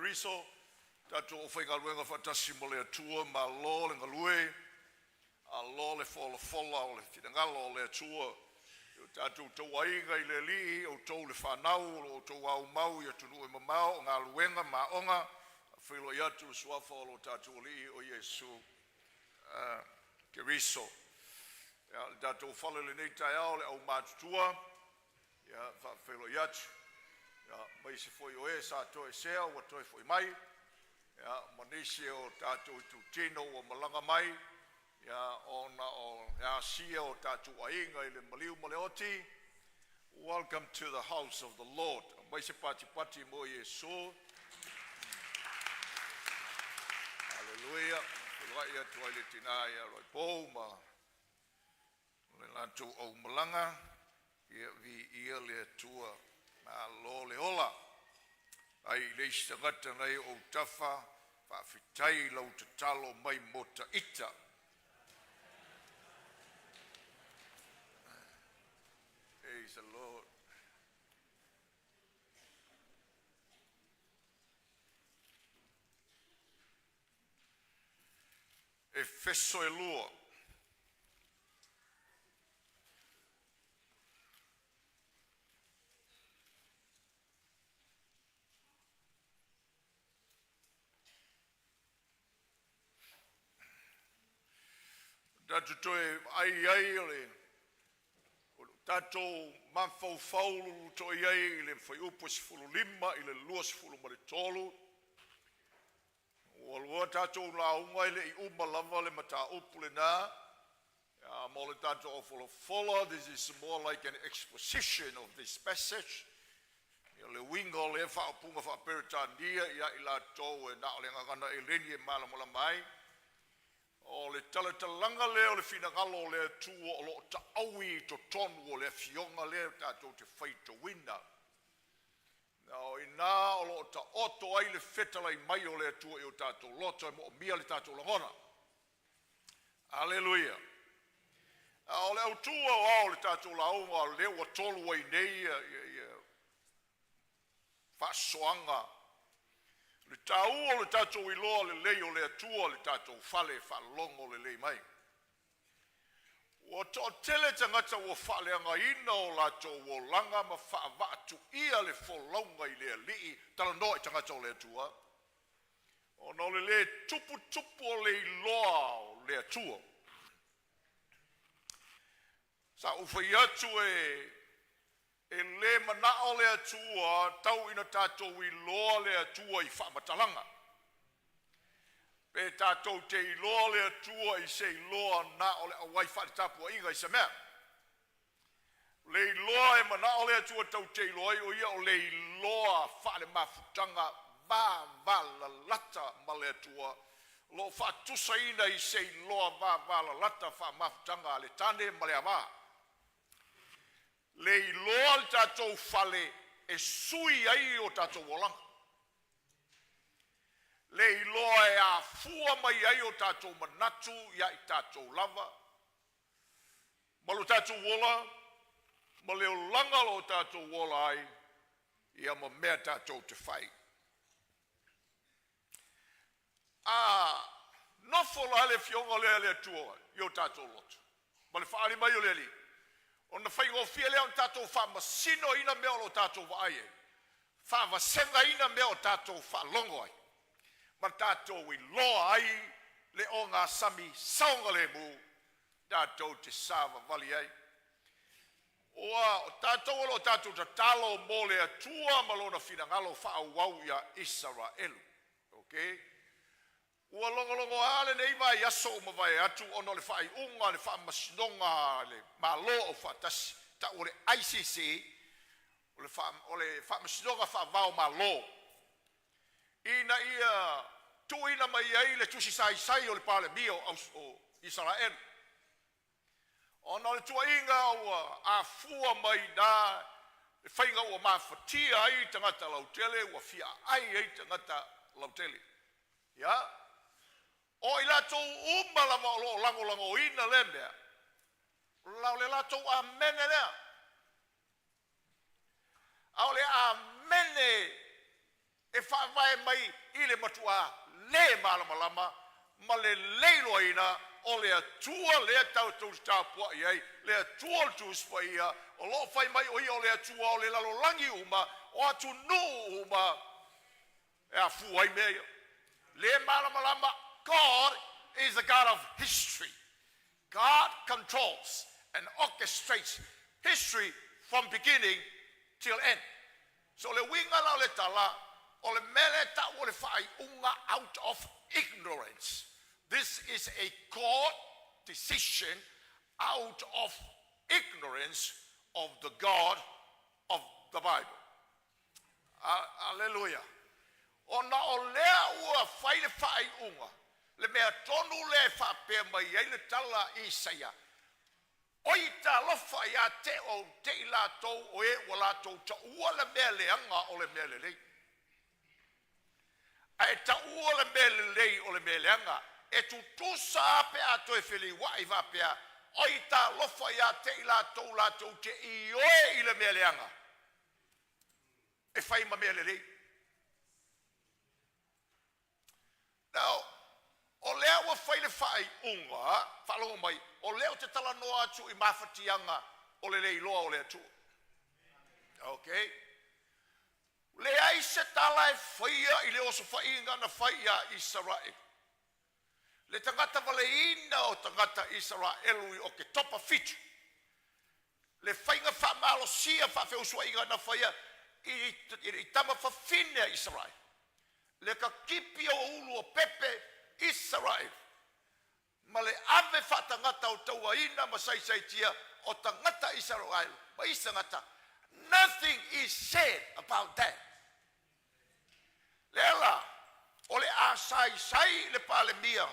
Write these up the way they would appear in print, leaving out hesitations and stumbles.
Keriso, tatou aufaigaluega faatasi ma le Atua, malo le galue, malo le folafola o le finagalo o le Atua i o tatou tauaiga i le Alii, outou le fanau o lo o outou aumau i atunuu e mamao o galuega ma aoga, e faafeiloai atu i le suafa o lo tatou Alii o Iesu Keriso. Ia, le tatou fale i lenei taeao le aumatutua, ia e faafeiloai atu, aemaise foi o e sa toesea ua toe foi mai, ia ma nisi o tatou itutino ua malaga mai ona o le asia o tatou aiga i le maliu ma le oti. Welcome to the house of the Lord. Aumai se patipati mo Iesu. Aleluia. Feiloai atu ai le tina ia Roypaul ma le latou aumalaga. Ia viia le Atua, malo le ola. Ai i le isi tagata nai ou tafa, faafetai i lau tatalo mai mo taita. Praise the Lord. Efeso e 2. Tatou toe vaai ai o le tatou mafaufau luluto i ai i le fuaiupu e 15 i le 23, ua lua tatou lauga e le i uma lava le mataupu lena. Mo le tatou aufolafola, this is more like an exposition of this passage. O le uiga o lea faaupuga faa-Peretania ia i latou e na o le gagana eleni e malamalama ai, o le talatalaga lea o le finagalo o le Atua o lo o taaui i totonu o le afioga lea tatou te faitauina. O i ina o lo o taoto ai le fetalai mai o le Atua i o tatou loto e moomia le tatou lagona. Aleluia! A o le autu aoao o le tatou lauga o lea ua tolu ai nei ia faasoaga le taua o le tatou iloa lelei o le Atua i le tatou fale e faalogo lelei mai. Ua toatele tagata ua faaleagaina o latou olaga ma faavaatuia le folauga i le Alii. Talanoa i tagata o le Atua ona o le le tuputupu o le iloa o le Atua. Sa ou fai atu e le manao le Atua tau ina tatou iloa le Atua i faamatalaga. Pe tatou te iloa le Atua i se iloa na o le auai faaletapuaiga i se mea. O le iloa e manao le Atua tatou te iloa ai o ia o le iloa faalemafutaga vavalalata ma le Atua, o lo o faatusaina i se iloa vavalalata faamafutaga a le tane ma le ava. Le iloa le tatou fale e sui ai o tatou olaga, le iloa e afua mai ai o tatou manatu ia i tatou lava ma lo tatou ola ma le olaga o lo o tatou ola ai, ia ma mea tatou te fai. A nofo la le Afioga lea a le Atua i o tatou loto ma le faaali mai o le Alii, ona faigofie lea ona tatou faamasinoina mea o lo o tatou vaai ai, faavasegaina mea o tatou faalogo ai, ma tatou iloa ai le ogasami saogalemu tatou te savavali ai. Ua o tatou o lo o tatou tatalo mo le Atua ma Lona finagalo faaauau ia Isaraelu. Okay? Ua logologoa lenei vaiaso ua mavae atu ona o le faaiuga a le Faamasinoga a le Malo Aufaatasi ta'u o le ICC, o le Faamasinoga Faava o Malo, ina ia tuuina mai ai le tusi saisai o le Palemia o Isaraelu, ona o le tuuaiga ua afua mai i le faiga ua mafatia ai tagata lautele, ua fiaai ai tagata lautele. Ia, o i latou uma lava o lo o lagolagoina lea mea, o le latou amene lea. A o le amene E faavae mai i le matuā lē malamalama ma le le iloaina o le Atua lea tatou te tapuai ai, le Atua o le Tusi Paia, o lo o fai mai o Ia o le Atua o le lalolagi uma, o atunuu uma e afua ai mea ia. Le malamalama, God is a God of history. God controls and orchestrates history from beginning till end. So o le uiga la o le tala, o le mea lea e tau o le faaiuga out of ignorance. This is a court decision out of ignorance of the God of the Bible. Aleluia. Ona o lea ua fai le faaiuga, le mea tonu lea e faapea mai ai le tala a Isaia, Oi talofa ia te ou te i latou o e ua latou taua le mea leaga o le mea lelei, ae taua le mea lelei o le mea leaga. E tutusa lava pe a toe feliuai faapea, Oi talofa ia te i latou latou te ioe i le mea leaga e fai ma mea lelei. Now, o lea ua fai le faaiuga, faalogo mai, o lea ou te talanoa atu i mafatiaga o le le iloa o le Atua. Okay? Leai se tala e faia i le osofaiga na fai iā Isaraelu. Le tagata valeina o tagata Isaraelu i Oketopa 7, le faiga faamalosia faafeusuaiga na faia i, i, i tama fafine a Isaraelu. Le katipi o ulu o pepe Isaraelu ma le ave faatagata o tauaina ma saisaitia o tagata Isaraelu ma isi tagata. Nothing is said about that. Lea la, o le a saisai le Palemia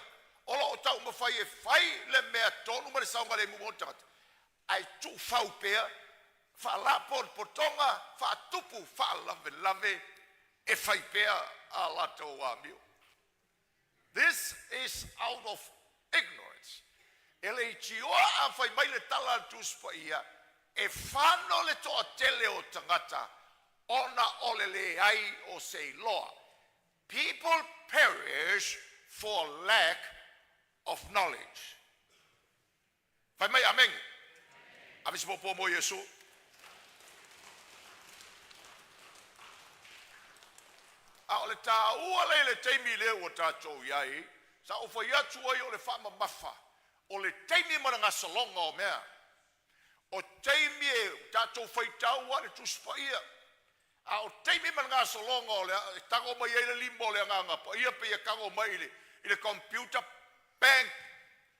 o lo o taumafai e fai le mea tonu ma le saogalemu mo le tagata, ae tuufau pea faalapotopotoga faatupu faalavelave e fai pea a latou amio. This is out of ignorance. E leitioa a fai mai le tala a le Tusi Paia, e fano le toatele o tagata ona o le leai o se iloa. People perish for lack of knowledge. Fai mai amene. Ave se popo mo Iesu. A o le taua lea i le taimi lea ua tatou i ai, sa ou fai atu ai o le faamamafa, o le taimi ma le gasologa o mea. O taimi e tatou faitau ai le Tusi Paia, a o taimi ma le gasologa o le e tago mai ai le lima o le Agaga Paia pei e tago mai i le computer, bang,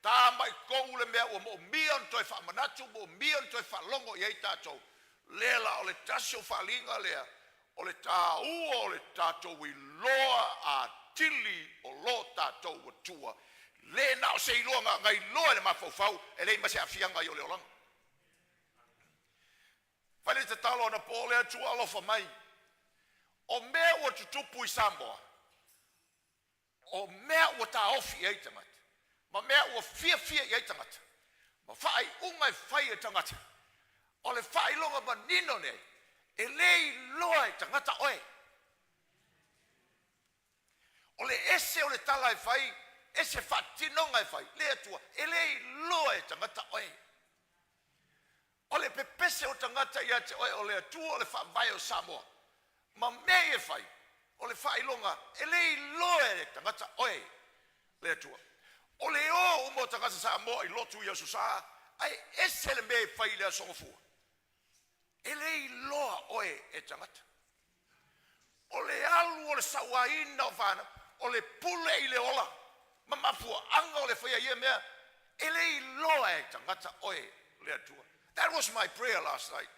ta mai totonu le mea ua moomia ona toe faamanatu, moomia ona toe faalogo i ai tatou. Lea la o le tasi o faaaliga lea, o le taua o le tatou iloa atili o lo tatou Atua. Le na o se iloa na iloa e le mafaufau, e leai ma se aafiaga i o le olaga. Fai le tatalo anapo le Atua alofa mai. O mea ua tutupu i Samoa, o mea ua taofi i ai tagata, ma mea ua fiafia i ai tagata, ma faaiuga e fai e tagata, o le faailoga manino nei, e le iloa e tagata oe. O le ese o le tala e fai, ese faatinoga e fai, le Atua, e le iloa e tagata oe. O le pepese o tagata ia te oe o le Atua o le faavae o Samoa, ma mea ia e fai, o le faailoga, e le iloa e tagata oe, le Atua. O le o uma o tagata Samoa i lotu i Aso Sa, ae ese le mea e fai i le Aso Gafua. E le iloa oe e tagata. O le alu o le sauaina o fanau, o le pule i le ola, ma mafuaaga o le faia ia mea, e le iloa e tagata oe, le Atua. That was my prayer last night.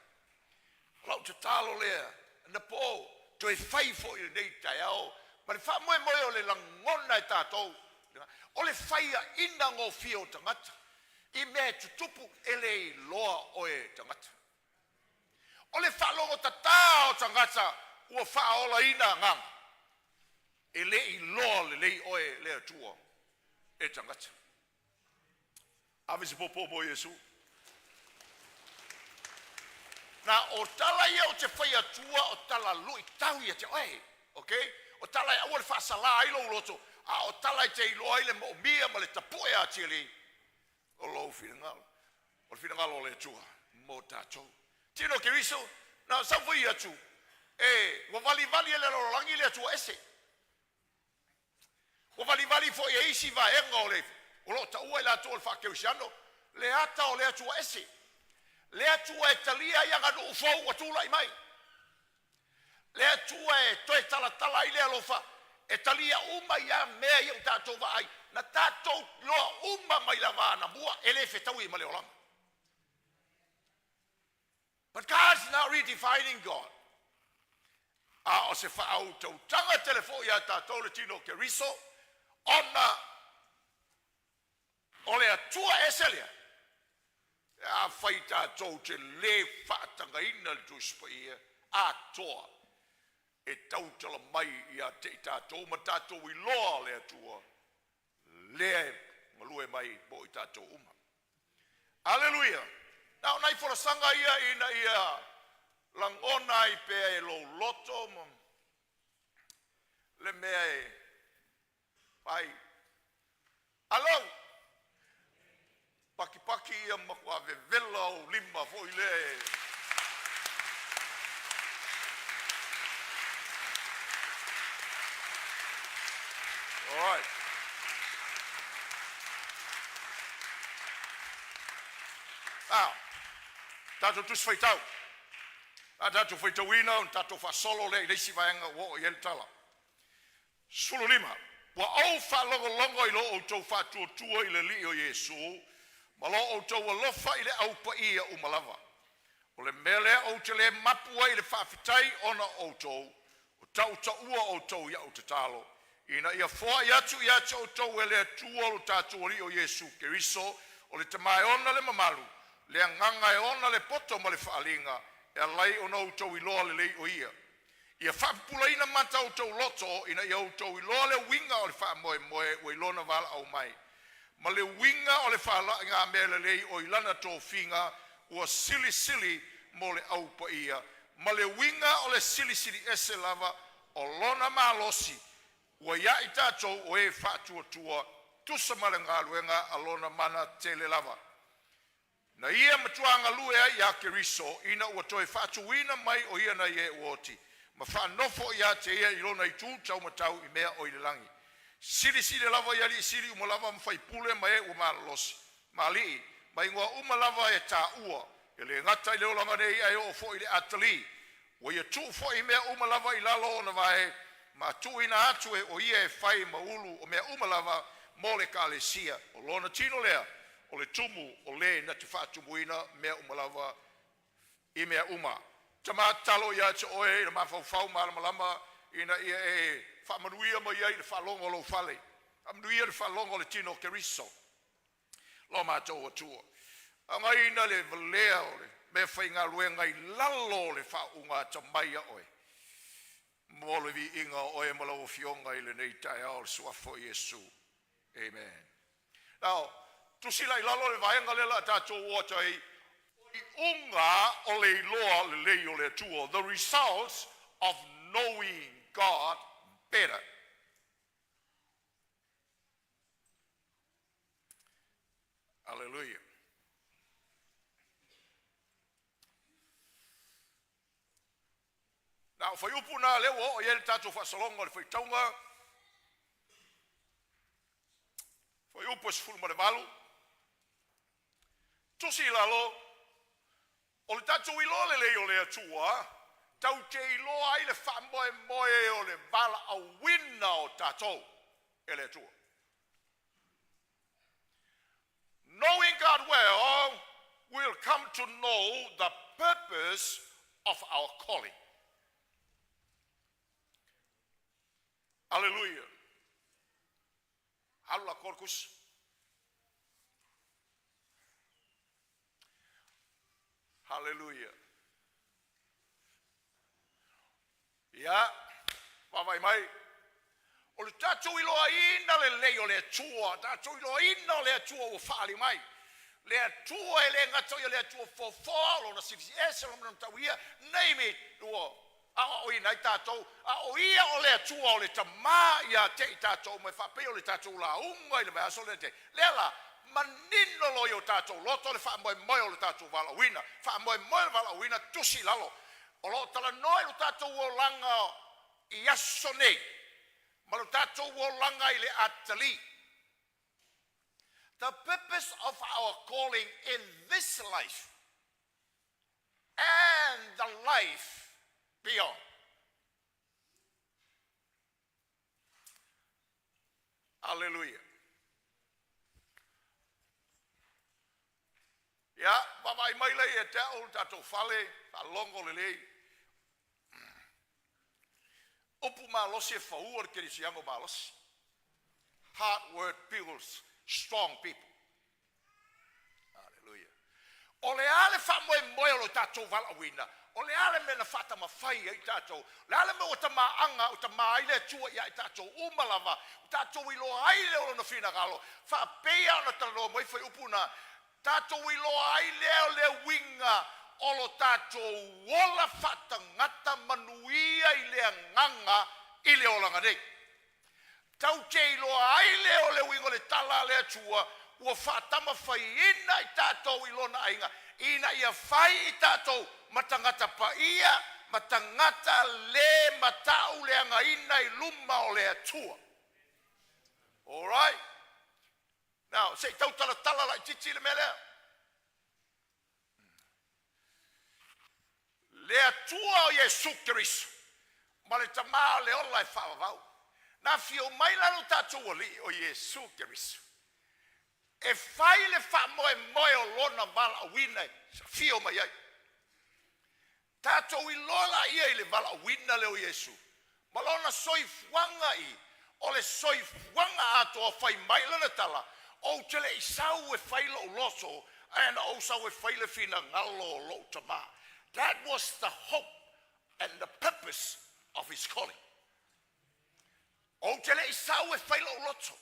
O lau tatalo lea, anapo, toe fai foi lenei taeao, ma le faamoemoe o le lagona e tatou, o le faiaina gofie o tagata, i mea e tutupu e le iloa oe e tagata. O le faalogo tatā o tagata ua faaolaina agaga, e le iloa lelei oe le Atua e tagata. Ave se popo mo Iesu. Na o tala ia o te fai atua o tala luitau ia te oe. Okay? O tala e aua le faasala ai lou loto, a o tala e te iloa ai le moomia ma le tapu'e atili o lou finagalo. O le finagalo o le Atua mo tatou. Tino Keriso, na sau foi atu, e ua valivali e le lalolagi le Atua ese. Ua valivali foi e isi vaega o le o lo o taua i latou o le faakerisiano le ata o le Atua ese. Le Atua e talia ai aganuu fou ua tulai mai. Le Atua e toe talatala ai le alofa e talia uma ia mea ia ua tatou vaai na tatou iloa uma mai lava anamua e le fetaui ma le olaga. But God's not redefining God. A o se faautautaga tele foi ia tatou le tino o Keriso, ona o le Atua ese lea, afai tatou te lē faatagaina le Tusi Paia atoa e tautala mai ia te i tatou ma tatou iloa le Atua lea e galue mai mo i tatou uma. Aleluia! Na o nai folasaga ia ina ia lagona ai pea e lou loto ma le mea e fai. Alou, pakipaki ia matua vevela ou lima foi lea. All right. Now, tatou tusi faitau. A tatou faitauina ona tatou faasolo lea i le isi vaega ua oo i ai le tala. 15. Ua ou faalogologo i lo outou faatuatua i le Alii o Iesu ma lo outou alofa i le au paia uma lava. O le mea lea ou te le mapu ai i le faafetai ona o outou, o tautaua outou i au tatalo, ina ia foai atu ia te outou e le Atua o lo tatou Alii o Iesu Keriso, o le Tama e ona le mamalu, le Agaga e ona le poto ma le faaliga, e ala ai ona outou iloa lelei o Ia. Ia faapupulaina mata o outou loto, ina ia outou iloa le uiga o le faamoemoe ua i lona valaau mai, ma le uiga o le faalagigamea lelei o i lana tofiga ua silisili mo le au paia, ma le uiga o le Silisili Ese lava o lona malosi ua ia i tatou o e faatuatua, tusa ma le galuega a lona mana tele lava. Na ia matua galue ai ia Keriso ina ua toe faatuina mai o Ia nai e ua oti, ma faanofo ia te Ia i Lona itu taumatau i mea o i le lagi, silisili lava i alii sili uma lava ma faipule ma e ua malalosi, ma alii ma igoa uma lava e taua, e le gata i le olaga nei ae oo foi i le atalii. Ua ia tuu foi mea uma lava i lalo o ona vae ma tuuina atu e o Ia e fai ma ulu o mea uma lava mo le Ekalesia, o lona tino lea, o le tumu o le na te faatumuina mea uma lava i mea uma. Tama tatalo ia te oe i le mafaufau malamalama ina ia e faamanuia mai ai i le faalogo o lou fale. Faamanuia le faalogo o le tino o Keriso, lo matou Atua. Faaaogaina le valea o le meafaigaluega i lalo o le faauuga atamai a oe, mo le viiga o oe ma lau Afioga i lenei taeao, i le suafa o Iesu. Amen. Now, tusi la i lalo le vaega lea la tatou o atu ai, iuga o le iloa lelei o le Atua, the results of knowing God better. Hallelujah. Na o fuaiupu na lea ua oo i ai le tatou faasologa o le faitauga, fuaiupu e 18, tusi i lalo, o le tatou iloa lelei o le Atua, tatou te iloa ai le faamoemoe o le valaauina o tatou e le Atua. Knowing God well, we'll come to know the purpose of our calling. Hallelujah. Alu la korkus. Hallelujah. Ia, vaavaai mai. O le tatou iloaina lelei o le Atua, tatou iloaina o le Atua ua faali mai. Le Atua e le gata o ia le Atua foafoa, o lona silisili ese, o lona tau ia, name it, ua aoaoina ai tatou, a o Ia o le Atua o le Tama ia te i tatou uma, e faapei o le tatou lauga i le vaiaso lea na tea. Lea la, manino loa i o tatou loto le faamoemoe o le tatou valaauina. Faamoemoe o le valaauina, tusi i lalo. O lo o talanoa i lo tatou olaga i aso nei ma lo tatou olaga i le atalii. The purpose of our calling in this life and the life beyond. Aleluia. Ia, vaavaai mai lea ia te au le tatou fale, faalogo lelei. Upu malosi e faua le kerisiano malosi. Hard word builds strong people. Aleluia. O le a le faamoemoe o lo tatou valaauina? O le a le mea na faatamafai ai tatou? O le a le mea ua tamaaga ua tama ai le Atua ia i tatou uma lava, ua tatou iloa ai lea o lona finagalo, faapei ona talanoa mai fuaiupu na, tatou iloa ai lea o le uiga o lo tatou ola faatagata manuia i le agaga i le olaga nei. Tau te iloa ai lea o le uiga o le tala a le Atua ua faatamafaiina i tatou i lona aiga, ina ia fai i tatou ma tagata paia ma tagata le matauleagaina i luma o le Atua. Alright. Now, se i tau talatala laitiiti le mea lea. Le Atua o Iesu Keriso ma le Tama o le ola e faavavau. Na afio mai la lo tatou Alii o Iesu Keriso e fai le faamoemoe o lona valaauina e afio mai ai. Tatou iloa laia i le valaauina lea o Iesu ma lona soifuaga i o le soifuaga atoa. Fai mai lana tala, ou te le i sau e fai lou loto, ae na ou sau e fai le finagalo o lou Tama. That was the hope and the purpose of his calling. Ou te le i sau e fai lou loto,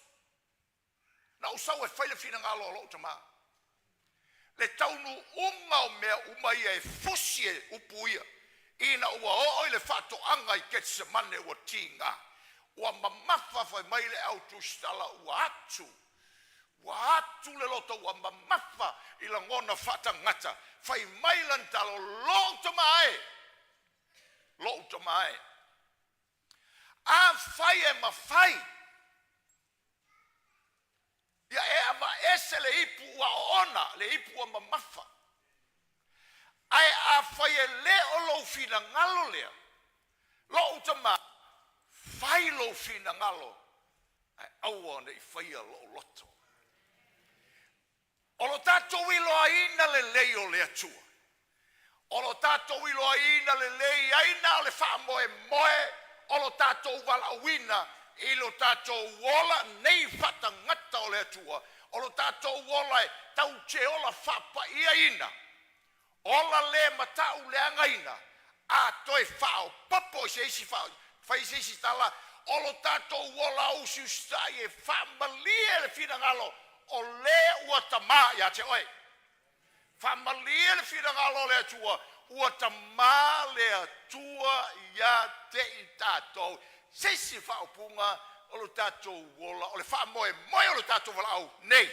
na ou sau e fai le finagalo o lou Tama. Le taunuuga o mea uma ia e fusi e upu ia, ina ua oo i le faatoaga i Ketsemane, ua tiga, ua mamafa. Fai mai le au tusitala, ua atu, ua atu le loto, ua mamafa i lagona faatagata. Fai mai lana tala, lou Tama e, lou Tama e, afai e mafai, ia e avaese le ipu ua oona, le ipu ua mamafa. Ae afai e le o lou finagalo lea, lou Tama, fai lou finagalo, ae aua ne i faia lou loto. O lo tatou iloaina lelei o le Atua, o lo tatou iloaina lelei ai na o le faamoemoe o lo tatou valaauina i lo tatou ola nei faatagata o le Atua, o lo tatou ola e tau te ola faapaiaina, ola le matauleagaina, a toe faaopoopo i se isi fai se isi tala, o lo tatou ola usiusitai e faamalie le finagalo o le ua tamā ia te oe. Faamalie le finagalo o le Atua ua tamā le Atua ia te i tatou. Se isi faaupuga o lo tatou ola, o le faamoemoe o lo tatou valaau nei,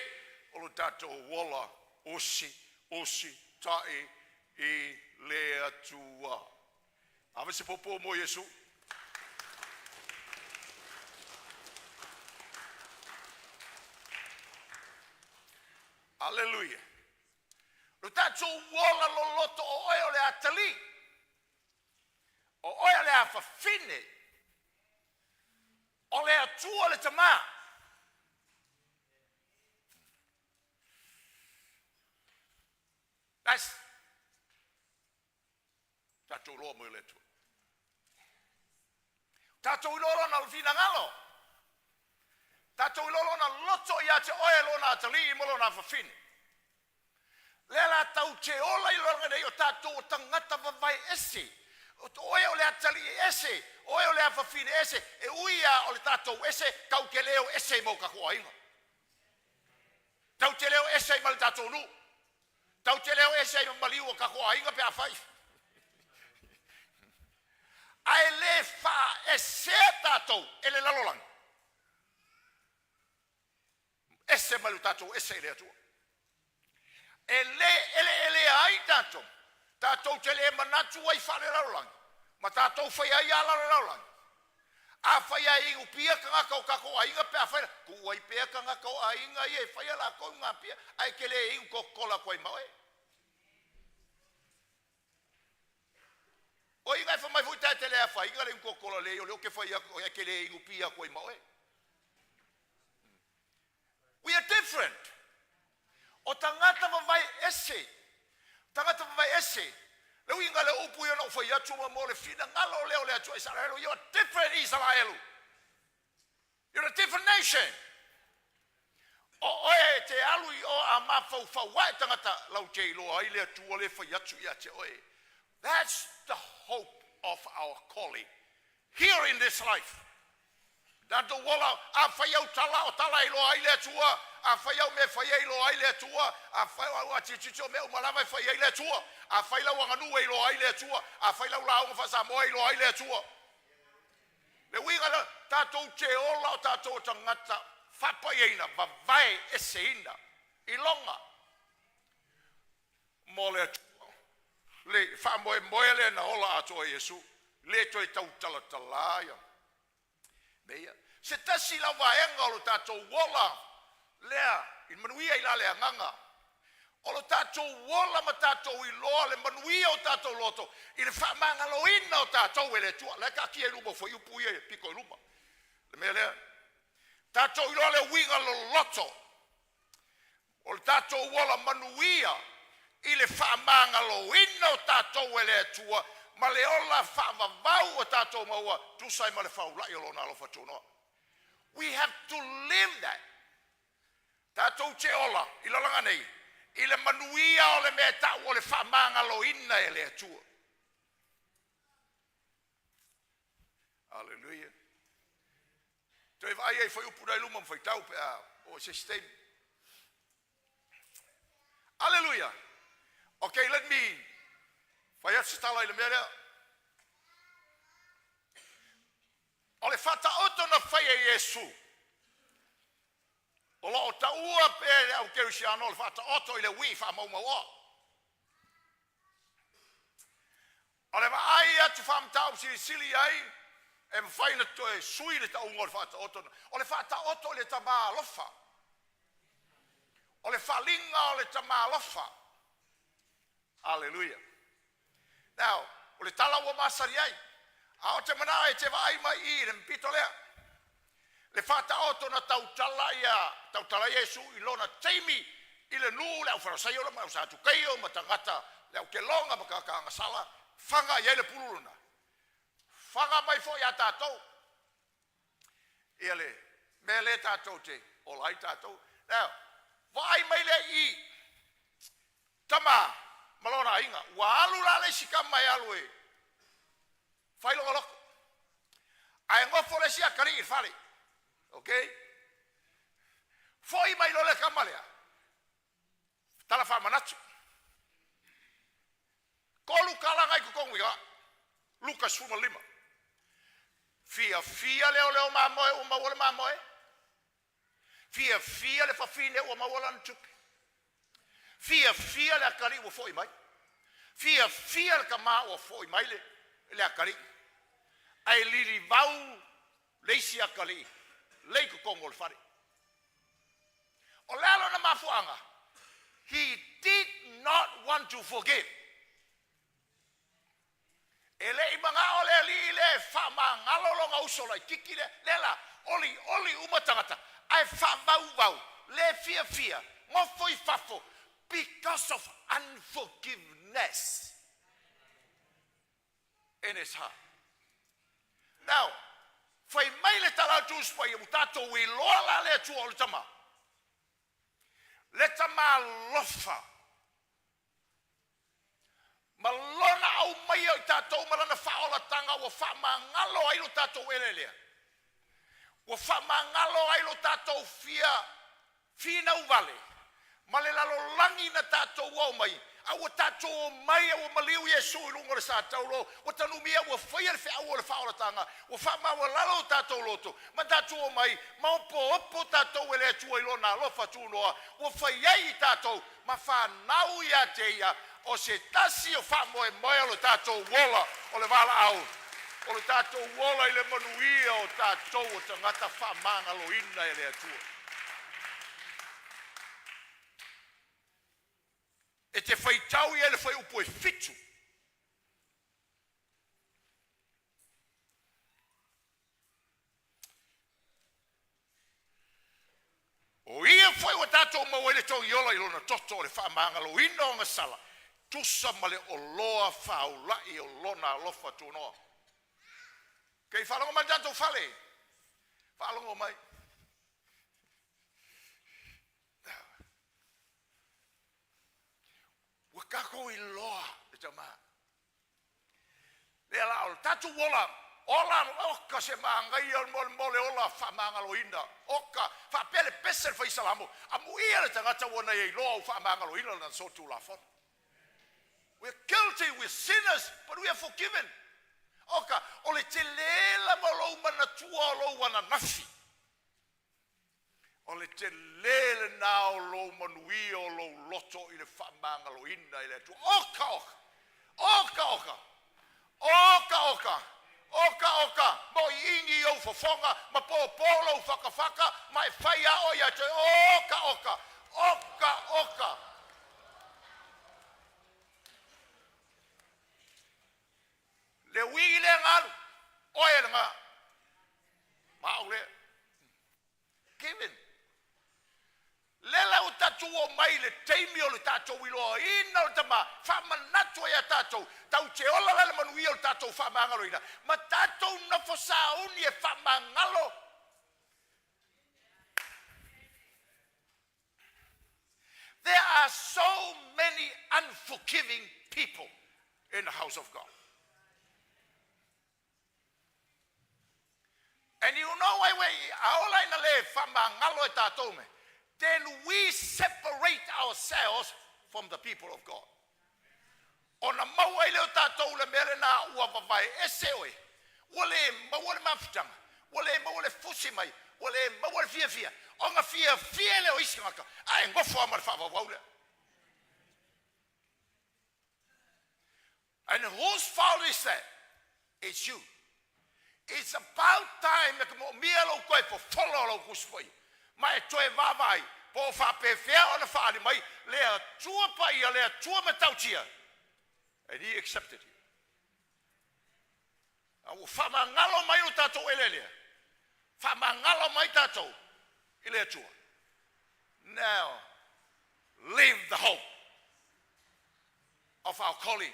o lo tatou ola usiusitai i le Atua. Ave se popo mo Iesu. Aleluia. Lo tatou ola loloto, o oe o le atalii, o oe o le afafine, o le Atua le Tamā. That's tatou iloa mai o le Atua. Tatou iloa lona finagalo. Tatou iloa lona loto ia te oe, lona atalii ma lona afafine. Lea la tau te ola i lona nei o tatou o tagata vavae ese. O oe o le atalii ese, oe o le afafine ese, e ui a o le tatou ese, tau te leo ese i mau tatou aiga. Tau te leo ese i ma le tatou nuu. Tau te leo ese i ma maliu o tatou aiga pe a fai. Ae le faaesea tatou e le lalolagi, ese mai lo tatou ese i le Atua. E le eleelea ai tatou, tatou te le manatu ai faalelalolagi, ma tatou faia ai ala o le lalolagi. Afai lava e inupia tagata o tatou aiga pe afai, tuu ai pea tagata o aiga ia e faia latou inugapia, ae te le inu Coca-Cola atu ai ma oe. O iga e fai mai foi ta te le afaina le inu Coca-Cola le o le o te fai atu e te le inupia atu ai ma oe. We are different. O tagata vavae ese. Tagata vavae ese. Le uiga le upu ia na ou fai atu ma mo le finagalo lea o le Atua Isaraelu. You are different, Israel. You're a different nation. O oe te alu i o a mafaufau ae tagata lau te iloa ai le Atua le fai atu ia te oe. That's the hope of our calling here in this life. Tatou ola, afai au tala o tala e iloa ai le Atua, afai au mea e fai ai iloa ai le Atua, afai au atiatiti o mea uma lava e fai ai le Atua, afai lau aganuu e iloa ai le Atua, afai lau lauga faa-Samoa e iloa ai le Atua. Le uiga lea, tatou te ola o tatou o tagata faapaiaina, vavae eseina, iloga mo le Atua. Le faamoemoe lea na ola atoa Iesu, le toe tautalatalā ia mea ia. Se tasi lau vaega o lo tatou ola lea i manuia i la le agaga, o lo tatou ola ma tatou iloa le manuia o tatou loto i le faamagaloina o tatou e le Atua. La e taatia i luma o fuaiupu ia e pito i luma. Le mea lea, tatou iloa le uiga loloto o le tatou ola manuia i le faamagaloina o tatou e le Atua ma le ola faavavau o tatou maua tusa ai ma le faulai o lona alofa tunoa. We have to live that. Tatou te ola i lalaga nei i le manuia o le mea e tau o le faamagaloina e le Atua. Hallelujah. Toe vaai ai fuaiupu na i luma ma faitau pe a o se isi taimi. Hallelujah. Okay, let me fai atu se tala i le mea lea. O le faataoto na fai e Iesu, o loo taua pea e le au kerisiano o le faataoto i le uī faamaumauoa. O le vaai atu faamataupu silisili ai e mafai ona toe sui le tauga o le faataoto. O le faataoto i le tamā alofa. O le faaaliga o le tamā alofa. Hallelujah. Now, o le tala ua masani ai. A o te manao e te vaai mai i le pito lea. Le faataoto na tautala ia, tautala Iesu i lona taimi i le nuu le au Farisaio ma au Satukeio ma tagata le au keloga ma tagata agasala, faga i ai le pulu lona. Faga mai foi ia tatou. Ia le mea lea tatou te ola ai tatou. Now, vaai mai lea i tama ma lona aiga. Ua alu la le isi tama e alu e fai logo loko. Ae gofo le isi akalii i le fale. Okay? Foi mai loa le tama lea. Tala faamanatu. Tolu tala i totonu ia. Luka 15. Fiafia le o mamoe ua maua le mamoe. Fiafia le fafine ua maua lana tupe. Fiafia le akalii ua foi mai. Fiafia le tamā ua foi mai le akalii. Ae lilivau le isi akalii le i totonu o le fale. O le a lona mafuaaga? He did not want to forgive. E le i manao le alii le faamagalo lona uso laitiiti lea. Lea la, oli oli uma tagata, ae faavauvau, le fiafia, gofo i fafo, because of unforgiveness in his heart. Now, fai mai le tala atu usu ua tatou iloa la le Atua o le tama. Le tama alofa. Ma lona au mai o i tatou ma lana faaolatanga ua faamagalo ai lo tatou eleelea. Ua faamagalo ai lo tatou fia finau vale. Ma le lalolagi na tatou o mai. A ua tatou omai a ua maliu Iesu i luga o le sa taulo, ua tanumia, ua faia le feau o le faaolataga, ua faamaualalo o tatou loto, ma tatou omai, ma opoopo tatou e le Atua i Lona alofa tunoa, ua fai ai i tatou ma fanau ia te Ia, o se tasi o faamoemoe o le tatou ola o le valaau, o le tatou ola i le manuia o tatou o tagata faamagaloina e le Atua. E te faitau i ai i le fuaiupu e 7. O Ia foi ua tatou maua ai le togi ola i lona toto o le faamagaloina o agasala, tusa ma le oloa faaulai o lona alofa tunoa. Ok, faalogo mai le tatou fale, faalogo mai. Ua tatou iloa le tama. Lea la o le tatou ola, ola, oka se manaia o le mo le ola faamagaloina. Oka, faapea le pese le fai Salamo, amuia le tagata ua na ia iloa au faamagaloina na solitulafono. We are guilty, we are sinners, but we are forgiven. Oka, o le tele lava o lou manatua o lou ananafi. O le tele lena o lou manuia o lou loto i le faamagaloina e le Atua. Oka, oka, oka, oka, oka, oka, oka, oka, mo i ini ou fofoga, ma pōpō lou fakafaka, ma e fai a oe ia te oka, oka, oka, oka. Le uigi lea na alu, oe lena, ma au lea. Given. Le la ua tatou omai i le taimi o le tatou iloaina o le tama, faamanatu ai ia tatou, tatou te ola la i le manuia o le tatou faamagaloina, ma tatou nofo sauni e faamagalo. There are so many unforgiving people in the house of God. And you know why we aola ina le faamagalo e tatou me? Then we separate ourselves from the people of God. Ona maua ai lea o tatou le mea lena ua vavae ese oe. Ua le maua le mafutaga, ua le maua le fusi mai, ua le maua le fiafia. Ona fiafia lea o isi tagata, ae nofo lava ma le faavauvau lea. And whose fault is that? It's you. It's about time e ka moomia lou toe fofola o lau Tusi Paia. Ma e toe vaavaai, po o faapefea ona faaali mai le Atua Paia, le Atua matautia. And he accepted you. A ua faamagalo mai o tatou eleelea, faamagalo mai tatou i le Atua. Now, live the hope of our calling.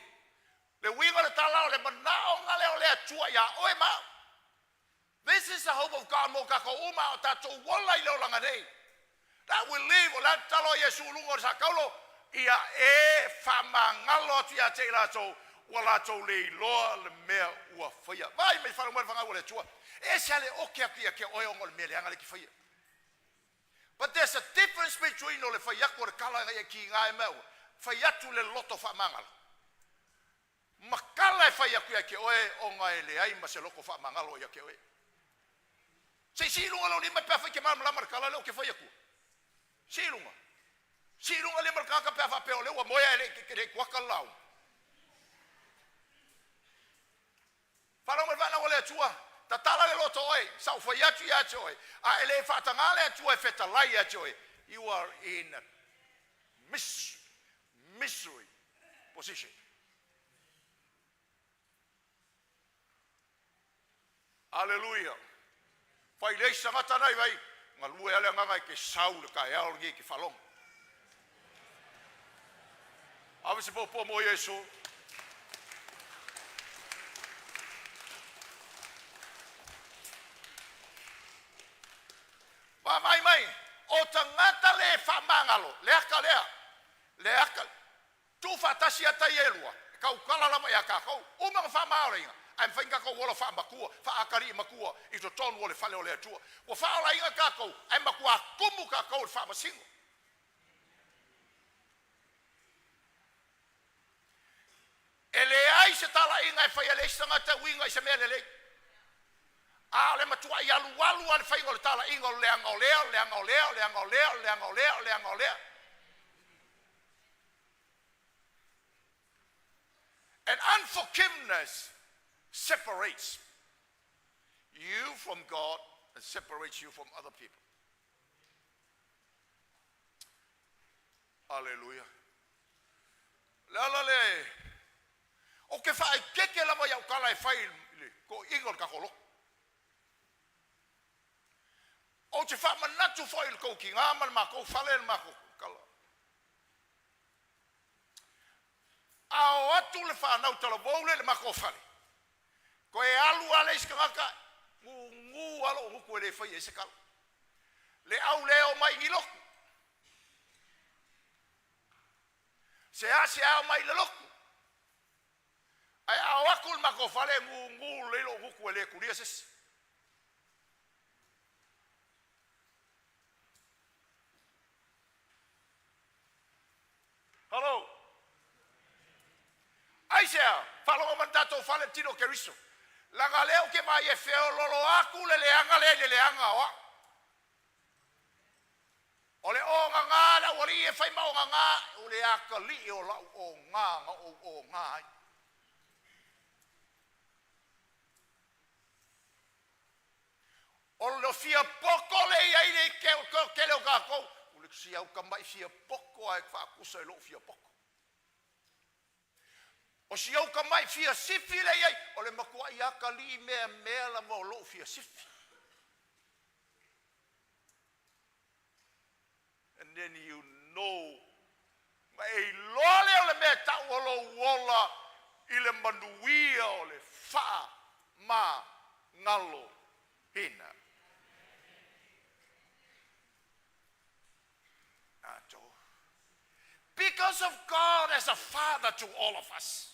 Le uiga o le tala o le manaoga lea o le Atua iā oe ma au. This is the hope of God mo tatou uma o tatou ola i le olaga nei. That we live, o le a tatalo a Iesu i luga o le sa taulo, ia e faamagalo atu ia te i latou ua latou le iloa le mea ua faia. Vaai mai faalogo mai le fanau a le Atua. E ese lava le oke atu ia te oe ona o le mea leaga lea e te faia. But there's a difference between o le fai atu o le tala ina ia kiga e mea ua fai atu le loto faamagalo ma tala e fai atu ia te oe ona e leai ma se loto faamagalo ia te oe. Se i sii i luga lou lima pe afai e te malamalama i le tala lea ou te fai atua. Sii i luga. Sii i luga le lima o le tagata pe a faapea o lea ua moe ae le i kuata le lauga. Faalogo mai le fanau a le Atua, tatala le loto oe, sa ou fai atu ia te oe, a e le faatagā le Atua e fetalai ia te oe, you are in a misery position. Aleluia. Fai le isi tagata na i vai, galue lava le agaga e te sau i le taeao lenei e te faalogo. Ave se puapua mo Iesu. Vaavaai mai, o tagata le faamagalo, le aka lea, le aka, tuufaatasi ata ia e lua, e tautala lava ia tatou, uma ona faamagaloina, ae mafai ona tatou ola faamatua, faatalii matua i totonu o le fale o le Atua. Ua faaolaina tatou, ae matua tumu tatou i le faamasino. E leai se talaiga e faia e le isi tagata e uiga i se mea lelei. A o le matuai alualu lava le faiga o le talaiga o le leaga o lea, o le leaga o lea, o le leaga o lea, o le leaga o lea, o le leaga o lea. And unforgiveness separates you from God and separates you from other people. Aleluia. Le ala le ou te faaeteete lava i au tala e fai i le toeaiina o le tatou lotu. Ou te faamanatu foi i le tou tina ma le matou fale le matou tala. A o atu le fanau talavou lea i le matou fale, toe alu lava le isi tagata, gugu lava lou gutu e le faia i ai se tala. Le au le o mai i ni lotu, seasea omai i le lotu, ae a o atu i le matou fale, e gugu lelei lou gutu e le tulia se isi. Hello. Aisea? Faalogo mai le tatou fale i le tino o Keriso. Leaga lea ou te vaai e feololo atu le leaga lea i le leaga o au. O le ogaga le aualii e fai ma ogaga, o le atalii o lau oga na ou oga ai. O le fia poto lea e i ai le tele o tatou, o le si au tamai fia poto lava e faatusa i lou fia poto. O si ou tamai fia sifi lea e i ai, o le matuai atalii meamea lava o lou fia sifi. And then you know, ma e iloa lea o le mea e tau o lou ola i le manuia o le faamagaloina. Tatou. Because of God as a father to all of us.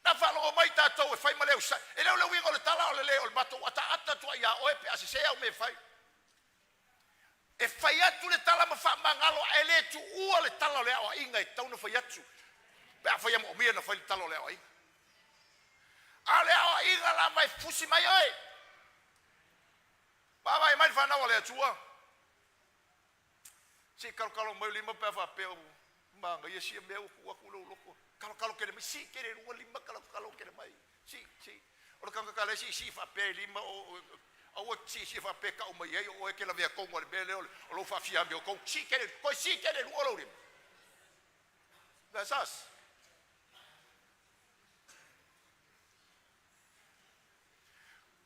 Na faalogo mai tatou e fai ma le usai. E le o le uiga o le tala o le le o le matou ataata atu ai ia oe pe a sese au mea e fai. E fai atu le tala ma faamagalo ae le tuua le tala o le aoaiga e tatau ona fai atu. Pe a fai e moomia na fai le tala o le aoaiga. A o le aoaiga lava e fusi mai oe. Vaavaai mai le fanau a le Atua. Se i kalokalo mai lima pe a faapea ua manaia sia mea ua tuu atu i lou loto. Kalokalo tele mai, sii tele i luga lima, kalokalo tele mai. Sii, sii. O le tagata la e siisii faapea i lima, aua e te siisii faapea e tau mai ai o oe e te lavea tonu i le mea lea o lou faafia amiotonu. Sii tele, toe sii tele i luga lou lima. That's us.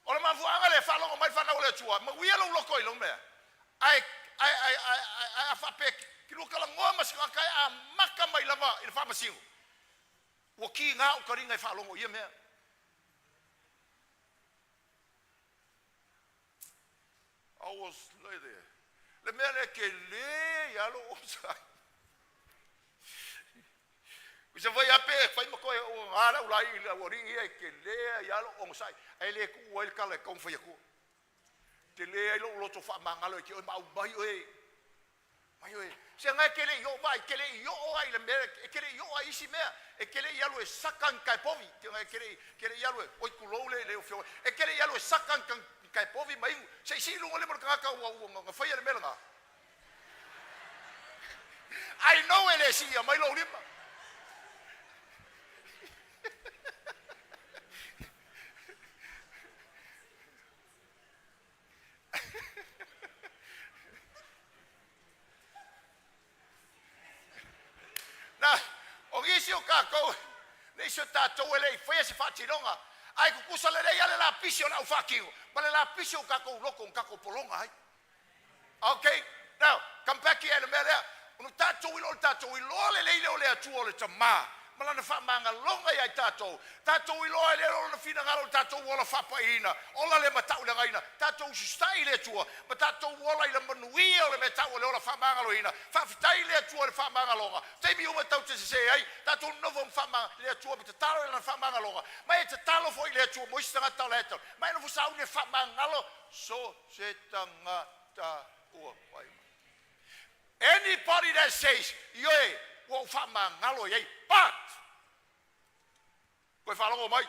O le mafuaaga lea e faalogo mai le fanau a le Atua, manuia lou loto i lou mea. Ae, ae, ae, ae, ae a faapea kilua talanoa ma se tagata e amata mai lava i le faamasino, ua kiga ou taliga e faalogo i ia mea. I was like there. Le mea lea tele ia lou onosai. Se fai a pe fai ma toe o ngā lau lai i lau alii ia e tele ia lou onosai. Ae le tuu ai le tala e tau fai atua. Tele ai lou loto faamagalo e te oe ma aumai oe. Mai oe. Se ngai ke le i o vai, ke le i o ai le mea, e ke le i o ai isi mea, e ke le i alu e saka ni kai povi, ke ke le ke le i alu e oi kulou le le o fio, e ke le i alu e saka ni kai povi ma inu, se i sii luga le mo le tagata ua ua na faia le mea lena. I know e le siia mai lou lima. Na, o nisi o tatou, nisi o tatou e le i faia se faatinoga, ae tutusa lelei lava le lapisi o le au faatino ma le lapisi o tatou loto na tatou pologa ai. Okay, now, come back here i le mea lea. Ona tatou iloa, o le tatou iloa lelei lea o le Atua o le Tama, ma lana faamagaloga ia i tatou. Tatou iloa ai lea o lona finagalo i le tatou ola faapaiina, ola le matauleagaina, tatou usitai i le Atua, ma tatou ola i le manuia o le mea tau o le ola faamagaloina. Faafetai i le Atua i le faamagaloga. Taimi uma tatou te sese ai, tatou nonofo ma faama le Atua ma tatalo i lana faamagaloga, ma e tatalo foi i le Atua mo isi tagata o la e tau. Ma e nofo sauni e faamagalo so se tagata ua fai mai. Anybody that says, ioe, ua ou faamagalo i ai, but Toe faalogo mai.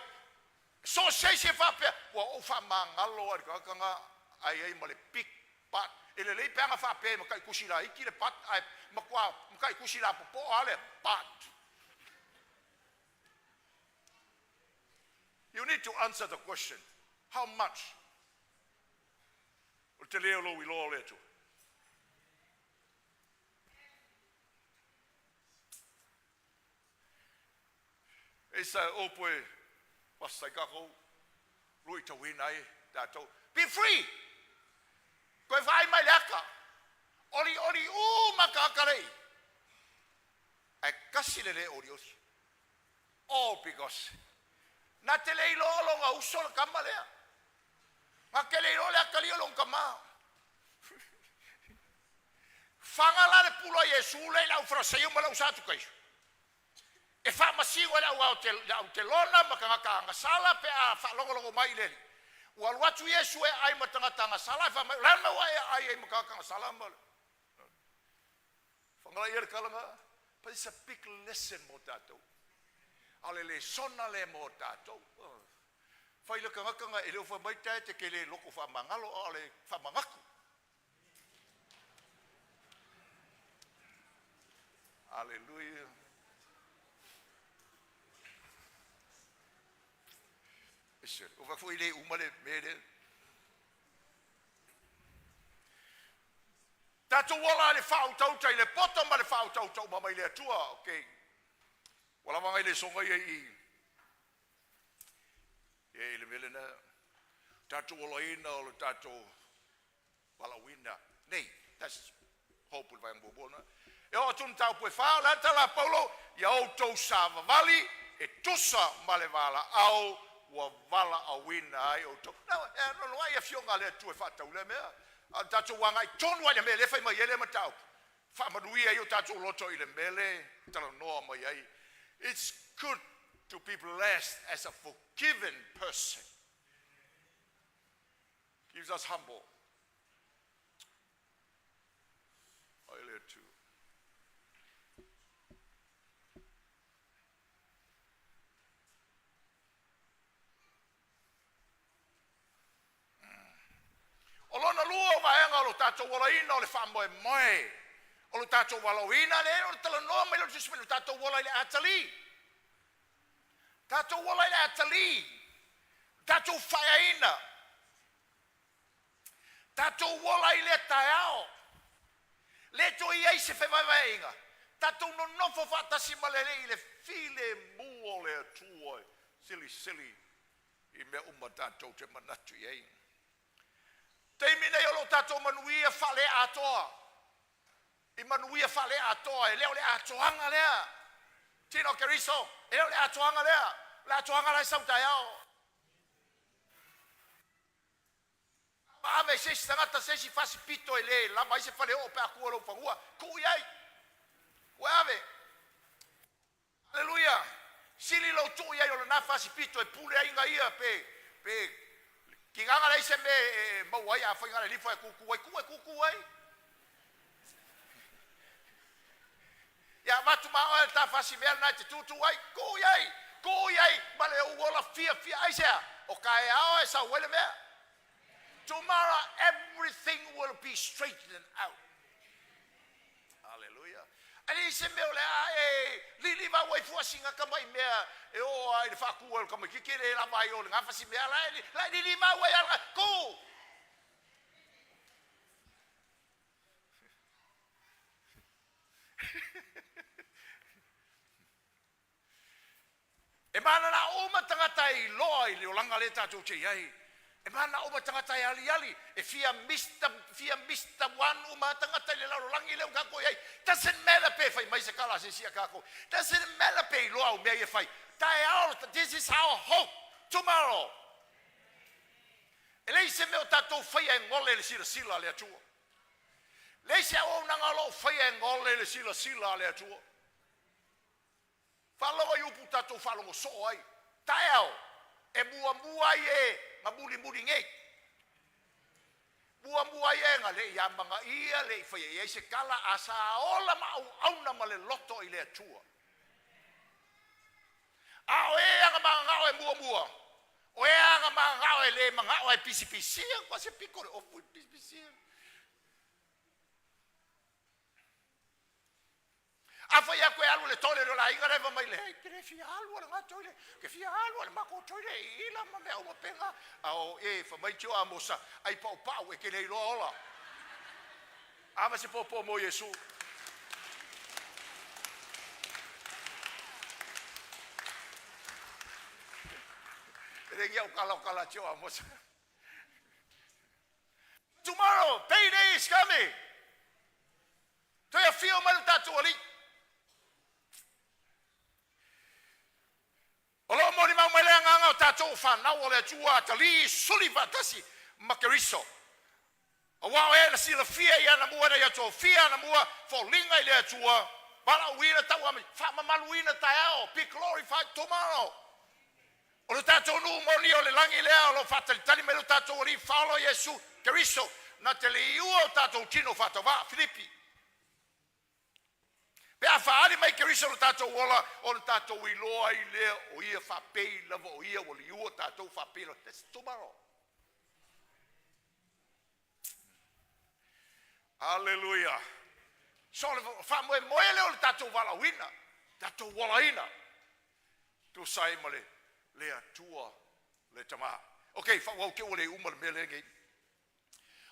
So o se isi e faapea, ua ou faamagalo lava i le tagata lena ae i ai ma le big butt. E lelei pe ana faapea e mata'itusi laiti le butt ae matua mata'itusi lapopoa lava le butt. You need to answer the question, how much? O le tele o lou iloa o le Atua. Eisa e upu e fasa ai tatou luitauina ai tatou. Be free! Toe vaai mai le ata. Olioli uma tagata lei. Ae tasi le le olioli. All because na te le iloa lona uso le tama lea. Na te le iloa le atalii o lona tama. Faga la le pula a Iesu lea i le aufarasaio ma le ausatukaio e faamasino ai le autelona ma tagata agasala pe a faalogologo mai i le Alii. Ua alu atu Iesu e aai ma tagata agasala ae fai mai, o le a le mea ua e aai ai ma tagata agasala ma le Fagalaia le tala na. But it's a big lesson mo tatou. A o le lesona lea mo tatou. Fai le tagata na e le o fai mai tae te te le loto faamagalo, a o le faamanatu. Aleluia. Ese, o va foi le uma le mea lea. Tatou ola i le faautauta i le poto ma le faautauta uma mai le Atua. Okay. Ua lava nai lesoga ia i i i le mea lena. Tatou olaina o le tatou valaauina nei. That's hope le vaega muamua lena. E oo atu i le mataupu e fa, o le a le tala a Paulo? Ia outou savavali e tusa ma le valaau ua valaauina ai outou. Na, e anoanoai afioga a le Atua e faatau lea mea. A o le tatou agai tonu lava i le mea lea e fai mai ai lea mataupu. Faamanuia ai o tatou loto i le mea lea e talanoa mai ai. It's good to be blessed as a forgiven person. Keeps us humble. Ai le Atua. O lona lua o vaega o lo tatou olaina o le faamoemoe. O lo tatou valaauina lea o le talanoa mai o le Tusi Paia, o tatou ola i le atalii. Tatou ola i le atalii, tatou faeaina, tatou ola i lea taeao. Le toe i ai se fevaevaeaiga, tatou nonofo faatasi ma le Alii i le filemu o le Atua e silisili i mea uma tatou te manatu i ai. Taimi nei o lo o tatou manuia faaleatoa, i manuia faaleatoa, e le o le atoaga lea. Tino Keriso, e le o le atoaga lea, o le atoaga la e sau taeao. Ave i se isi tagata se isi fasipito e le lava ai se faleoo pe a tua lou fanua, tuu i ai, ua ave. Aleluia! Sili lou tuu i ai o lena fasipito e pule ai na ia pe pe tigaga leai se mea e maua ai a fai na o le lifo e tutu ai, tuu e tutu ai. Ia avatu ma oe le ta fasimea lena e te tutu ai, tuu i ai, tuu i ai ma le ou ola fiafia. Aisea? O taeao e sau ai le mea. Tomorrow everything will be straightened out. Hallelujah. E leai se mea o le a e liliva ai fua sina tamai mea e oo lava i le faatu ai o le tamaitiiti e le lava ai o lena fasimea la e la e liliva ai lava tu. E mananao uma tagata e iloa i le olaga lea tatou te i ai. E mananao uma tagata e aliali, e fia Mr. fia Mr. One uma tagata i le lalolagi lea ua tatou i ai. Doesn't matter pe fai mai se tala a se isi ia tatou. Doesn't matter pe iloa au mea ia e fai. Taeao, this is our hope tomorrow. E leai se mea o tatou faia e gole i le silasila a le Atua. Leai se auaunaga o lo o faia e gole i le silasila a le Atua. Faalogo i upu tatou faalogo soo ai. Taeao, e muamua ai e na mulimuli nei. Muamua ai e na le i amanaia, le i faia i ai se tala, a sa ola ma auauna ma le loto i le Atua. A o e mananao e muamua? O ea ana mananao e le manao e pisipisia kwa se piko le ofu e pisipisia. Afai atu e alu i le toilet o le aiga lea fai mai leai, ou te le fia alu lava i lena toilet, ou te fia alu lava i le matou toilet i ila ma mea uma pena. A o e fai mai tio Amosa, ai paupau e te le iloa ola. Ava se popo mo Iesu. E le ni au tala o tala a tio Amosa. Tomorrow, payday is coming. Toe afio mai lo tatou Alii. O lo o molimau mai le agaga o tatou o fanau o le Atua atalii suli faatasi ma Keriso. Aua o e na silafia i anamua ina ia tofia anamua foliga i le Atua, valaauina tauame, faamamaluina taeao, be glorified tomorrow. O le tatou nuu moni o le lagi lea o lo o faatalitali mai lo tatou Alii Faaola Iesu Keriso na te liua o tatou tino faatauvaa Filipi. Pe a faaali mai Keriso lo tatou ola, ona tatou iloa ai lea o ia faapei lava o ia ua liua tatou faapei lava. That's tomorrow. Aleluia. So o le faamoemoe lea o le tatou valaauina, tatou olaina, tusa ai ma le Atua le Tama. Ok, faaauau te ua le uma le mea lea nei.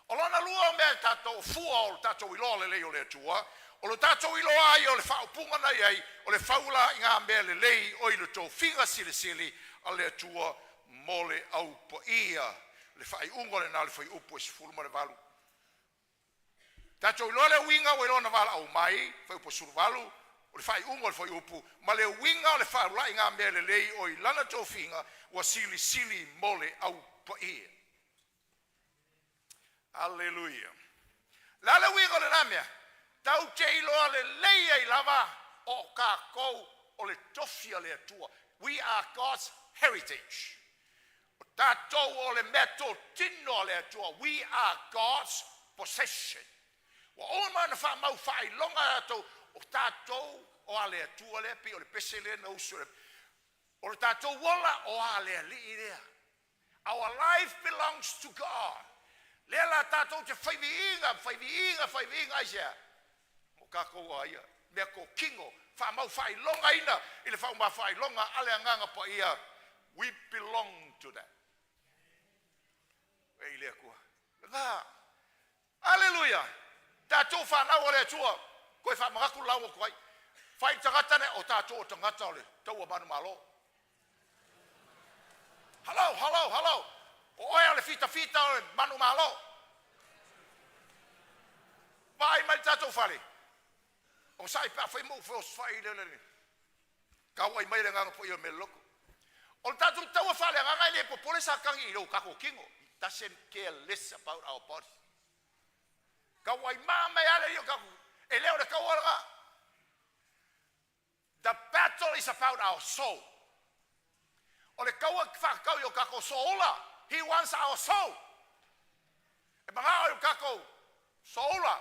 O lona lua o mea tatou fua o le tatou iloa lelei o le Atua, o le tatou iloa ai o le faaupuga na i ai, o le faula i ngā mea lelei o i le tofiga silisili a le Atua mo le aupaia. Le faaiuga o lena o le fuaiupu e 18. Tatou iloa le uiga ua iloa na valaau mai, fuaiupu 18, o le faaiuga o le fuaiupu, ma le uiga o le faulai ngā mea lelei o i lana tofiga ua silisili mo le aupaia. Aleluia. Le a le uiga o lena mea? Tau te iloa lelei ai lava o tatou o le tofi a le Atua. We are God's heritage. O tatou o le mea totino a le Atua. We are God's possession. Ua uma ona faamau faailoga tatou o tatou o a le Atua lea pei o le pese lea na usu o le tatou ola o a le alii lea. Our life belongs to God. Lea la tatou te faiviiga, faiviiga, faiviiga aisea? O tatou a ia, mea totino, faamau faailogaina i le faaumafaailoga a le agaga paia. We belong to that. E i le Atua. Lena. Aleluia. Tatou whanau o le Atua, koe whaamagatu lau o ai. Whai tagata ne o tatou o tagata o le taua manu malo. Hello, hello, hello. O oe o le fita fita o le manu malo. Vai mai le tatou fale. O sai pe a fai mo fo fai le le. Kau ai mai le nganga po i o me loko. O le tatou taua fale nganga le popole sa kangi i lo kako kingo. He doesn't care less about our body. Kau ai ma mai ale i kako. E leo le kau ala. The battle is about our soul. O le kaua whakakau i o kako soula. He wants our soul. E mangao i o kako soula.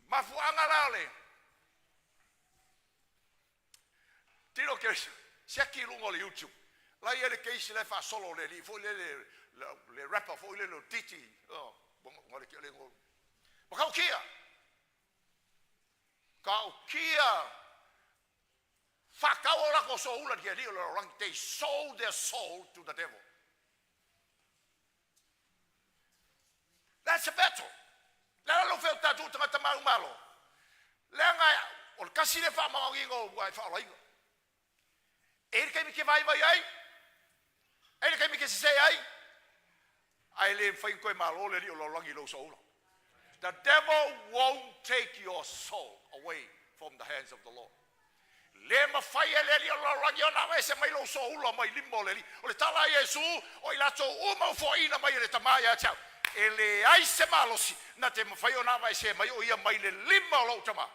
Mafuanga la o le. Tino ke siaki lunga o le YouTube. La ia le keisi le whaasolo le li foi le le le rapper foi le le titi. Oh, ngole ke le ngol. Makau kia. Kau kia. Whakau o lako soula ki ali o le rangi. They sold their soul to the devil. That's a battle. Le ala lo feo tātou tangata mau malo. Le anga o le kasi le whaamaoginga o ua e whaolainga. E le kaimi ke vai vai ai. E le kaimi ke sese ai. Ai le whai koe malo le li o lolangi lo soula. The devil won't take your soul away from the hands of the Lord. Le mawhai e le li o lolangi o na se mai lo soula mai limo le li. O le tala Iesu o i lato uma ufoina mai le tamai a tiau. E le ai se malosi na te mawhai o na vai se mai o ia mai le lima o lau tama.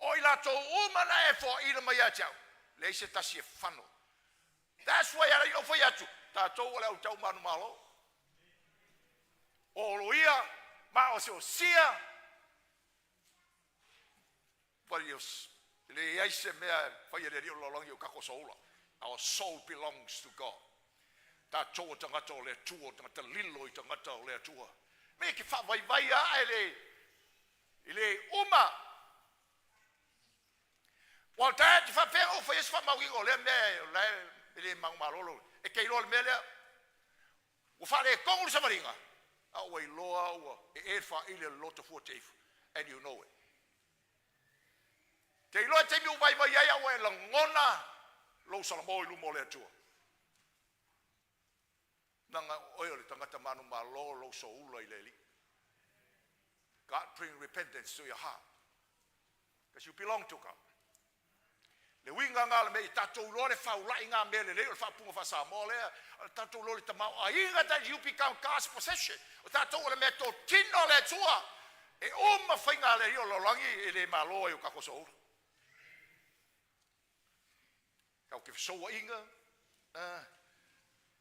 O i lato uma na e foaina mai a tiau. Le se tasi e whano. That's why ara i o whai atu. Tātou o le au tau manu malo. O lo ia, ma o se o sia. What E leai se mea e faia e le alii o le lalolagi i o tatou soula. Our soul belongs to God. Tatou o tagata o le Atua, o tagata lilo i tagata o le Atua. Me e te faavaivai lava ae le, e le uma. Ua tae te faapea ona ou faia se faamaoniga o lea mea o la e le manumalo e te iloa le mea lea. Ua faaletonu le savaliga, a ua iloa ua ee le faili a le loto fua te ifo. And you know it. Te iloa i taimi ua vaivai ai a ua e lagona lou salamo i luma o le Atua. Leaga oe o le tagata manumalo lou soula i le Alii. God bring repentance to your heart. Because you belong to God. Le uiga lena o le mea ia tatou iloa le faulai ngā mea lelei o le faaupuga faa-Samoa lea, o le tatou iloa le tamaoaiga that you become God's possession. O tatou o le mea totino a le Atua. E uma faiga a le Alii o le lalolagi e le malo ai o tatou soula. Tatou te fesouaiga,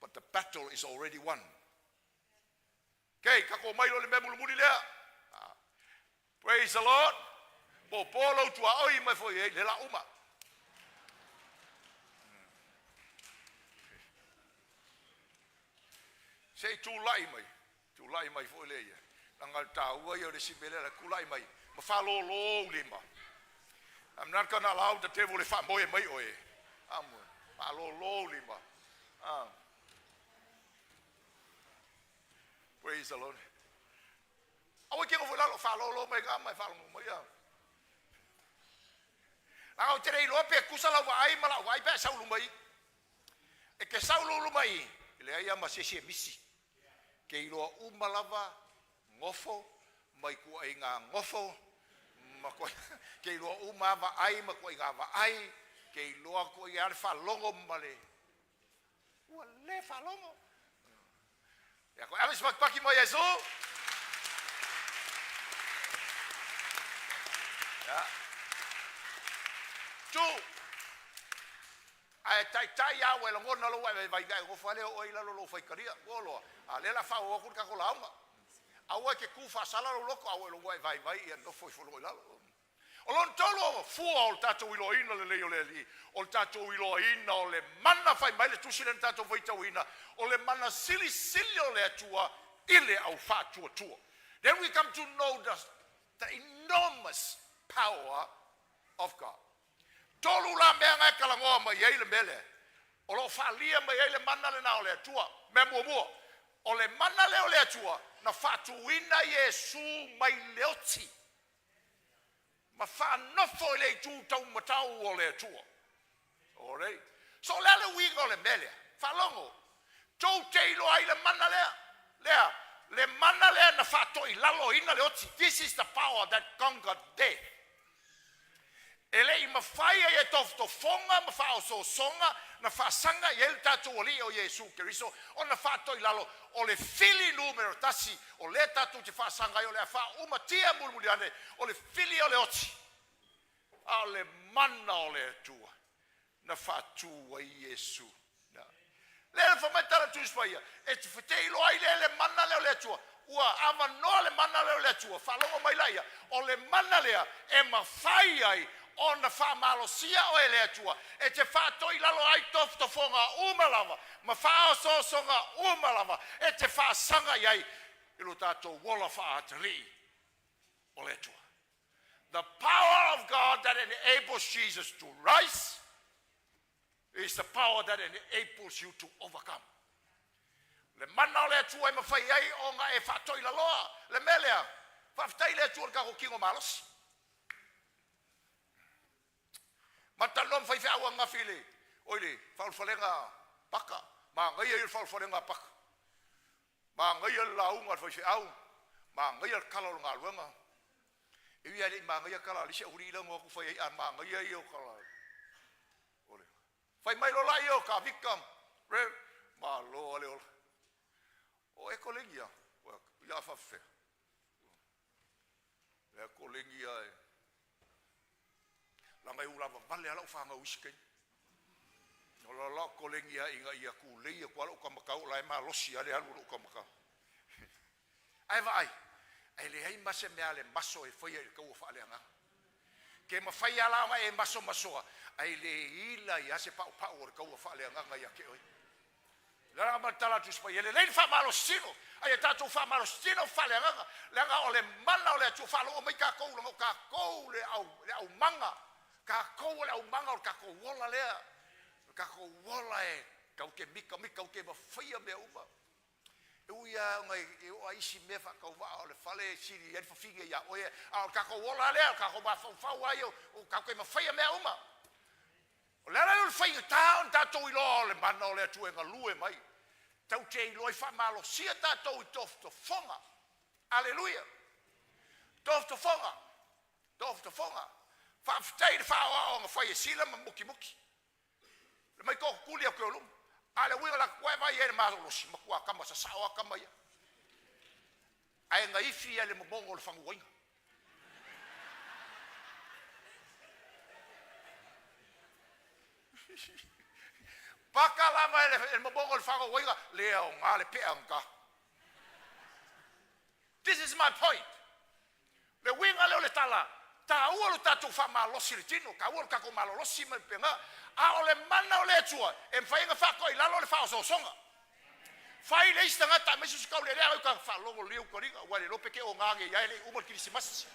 but the battle is already won. Okay, tatou mai loa i le mea mulimuli lea. Praise the Lord. Po po lou tuaoi mai foi e le la uma. Se i tulai mai, tulai mai foi lea ia. Leaga o le taua ia o le isi mea lea, tulai mai ma faalōlō ou lima. I'm not gonna allow the devil e faamoe mai oe. Amoe, faalōlō ou lima. Ah. Praise the Lord. Aua e te nofo i lalo, faalōlō mai ga ma e faalogo mai a. Leaga ou te le iloa pe tusa lau vaai ma lau vaai pe a e sau i luma i i. E te sau i luma i i, e leai lava ma se isi e misi. Te iloa uma lava nofo ma ituaiga nofo ma te iloa uma lava vaai ma ituaiga vaai, te iloa atu ai lava le faalogo ma le ua le faalogo. Ia koe ave se patupaki mo Iesu. Ia. Tu. Ae taitai lava ua e lagona lou ae vaivai ae nofo lava lea o oe i lalo lou faitalia. Ua iloa, a lea o le a faaauau atu le tatou lauga. Aua e te tu faasala lou loto a ua e logo e vaivai ia nofo ifo loa i lalo. O lona tolu o fua o le tatou iloaina lelei o le Alii, o le tatou iloaina o le mana, fai mai le tusi lea na tatou faitauina, o le mana silisili o le Atua i le au faatuatua. Then we come to know the enormous power of God. Tolu la mea na e talanoa mai ai le mea lea, o lo o faaalia mai ai le mana lena o le Atua. Mea muamua, o le mana lea o le Atua na faatuina Iesu mai le oti ma faanofo i le itu taumatau o le Atua. Alright. So o le a le uiga o le mea lea? Faalogo, tou te iloa ai le mana lea, lea, le mana lea na faatoilaloina le oti. This is the power that conquered death. E le i mafai ai e tofotofoga ma faaosoosoga na faasaga i ai le tatou Alii o Iesu Keriso ona faatoilalo. O le fili numera tasi o lea tatou te faasaga ai o le a faaumatia mulimuli ane, o le fili o le oti, a o le mana o le Atua na faatu ai Iesu. Lea fai mai tala Tusi Paia, e te iloa ai lea le mana lea o le Atua, ua avanoa le mana lea o le Atua, faalogo mai laia, o le mana lea e mafai ai ona faamalosia oe e le Atua, e te faatoilalo ai tofotofoga uma lava ma faaosoosoga uma lava e te faasaga i ai i lo tatou ola faaatalii o le Atua. The power of God that enables Jesus to rise is the power that enables you to overcome. Le mana o le Atua e mafai ai ona e faatoilaloa le mea lea. Faafetai i le Atua i le tatou tino malosi. Ma talanoa ma faifeau ananafi i le, oi le faaulufalega paka, manaia ia o le faaulufalega a paka. Manaia le lauga a le faifeau, manaia le tala o le galuega. E ui lava e le i manaia tala a le isi aualii lea na o atu fai ai, a manaia ia o tala o le fai mai loa laia o Kavika, Rev, malo lava le ola. O e kolegi a, ia a faafefea. Lea kolegi a e leaga e ulavavale lava lau fanau i isi taimi. O la lau kolegi a ina ia tulei atu lava lou taumatau, o la e malosi lava le alu o lou taumatau. Ae vaai, e leai ma se mea a le maso e faia i le taua faaleagaga. Ke mafai lava la ona e masomasoa, ae le ila ai lava se paupau o le taua faaleagaga ia te oe. O le ala ma le tala a le Tusi Paia, e lelei le faamalositino, a ia tatou faamalositino faaleagaga, leaga o le mana o le Atua faalogo mai tatou, leaga o tatou le au, le aumaga, tatou o le aumaga o le tatou ola lea. O le tatou ola e tatou te mitamita, tatou te mafaia mea uma. E ui lava ona e oo lava isi mea faatauvaa o le fale e sili ai le fafine ia oe, a o le tatou ola lava lea, o le tatou mafaufau lava ia, o tatou te mafaia mea uma. O le ala lea o le faigata ona tatou iloa o le mana o le Atua e galue mai. Tatou te iloa e faamalosia tatou i tofotofoga. Aleluia! Tofotofoga, tofotofoga. Faafetai i le faaoao na fai e Sila ma Mutimuti. Le mai tootutuli atu i luma. A le uiga la atu e vai ai le malolosi, matua tama sasao a tama ia. Ae gaifi ia le momono o le faguaina. Paka lava e le momono o le faguaina, le aoga le pea gata. This is my point. Le uiga lea o le tala, taua lo tatou faamalosi i le tino, taua lo tatou malolosi ma le pena, a o le mana o le Atua e mafai ona faatoailalo le faaosoosoga. Fai le isi tagata aemaise se taulelea ai ka faalogo liu taliga ua le iloa pe te oga nei ai le uma le kerisimasi.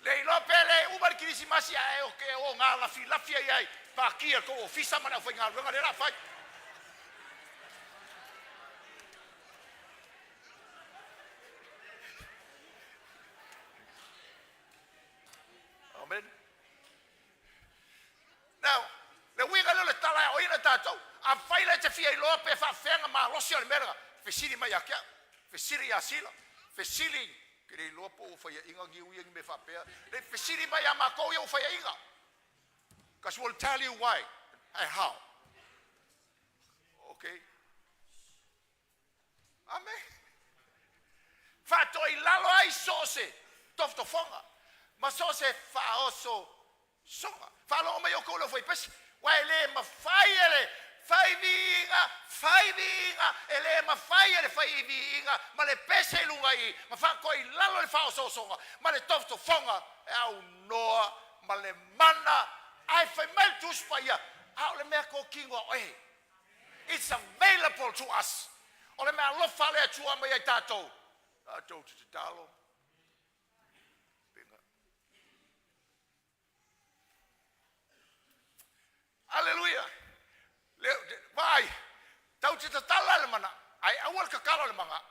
Le iloa pe le uma le kerisimasi ae o ke oga lafilafi ai ai pakia tou ofisa ma le aufaigaluega lea o le a fai. Amen. Now, le uiga lea o le tala e aoaina tatou, afai la e te fia iloa pe faafefea ona malosi o le mea lena, fesili mai ia te au, fesili ia Sila, fesili, ke le iloa po ua faiaina niu ia ni mea faapea, le fesili mai ia matou ia ua faiaina. Because we'll tell you why and how. Okay? Amen. Faatoailalo ai so o se tofotofoga ma so o se faaososoga. Faalogo mai outou le aufaipese, aua e le mafai e le fai viiga, fai viiga, e le mafai e le fai viiga ma le pese i luga i i, ma faatoailalo le faaosoosoga ma le tofotofoga e aunoa ma le mana. Ae fai mai le Tusi Paia, a o le mea totino a oe. It's available to us. O le mea alofa a le Atua mai ai tatou, tatou te tatalo. Aleluia. Le, vaai, tau te tatala le mana, ae aua le tatalo le mana,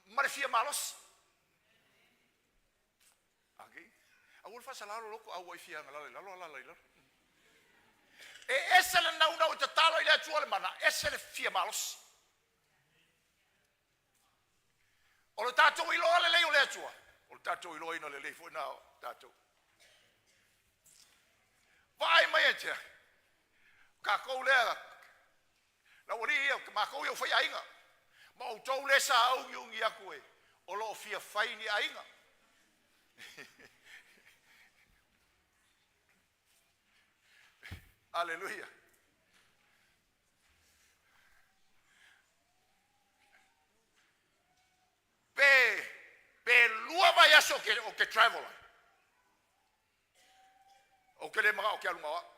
ma le fia malosi. Okay. Aua le faasalalo loko a ua e fia agalala i lalo, alala i lalo. E ese le naunau e tatalo i le Atua le mana, ese le fia malosi. O le tatou iloa lelei o le Atua, o le tatou iloaina lelei foi na o tatou. Vaai mai e tea, kākou lea, lau alii ia, makou ia o faiaiga, ma outou lea sa augiugi atu e, o lo o fia fai ni aiga. Aleluia. Pe pe lua vaiaso o ke travel ai. Ou te le manao ke alu na o au.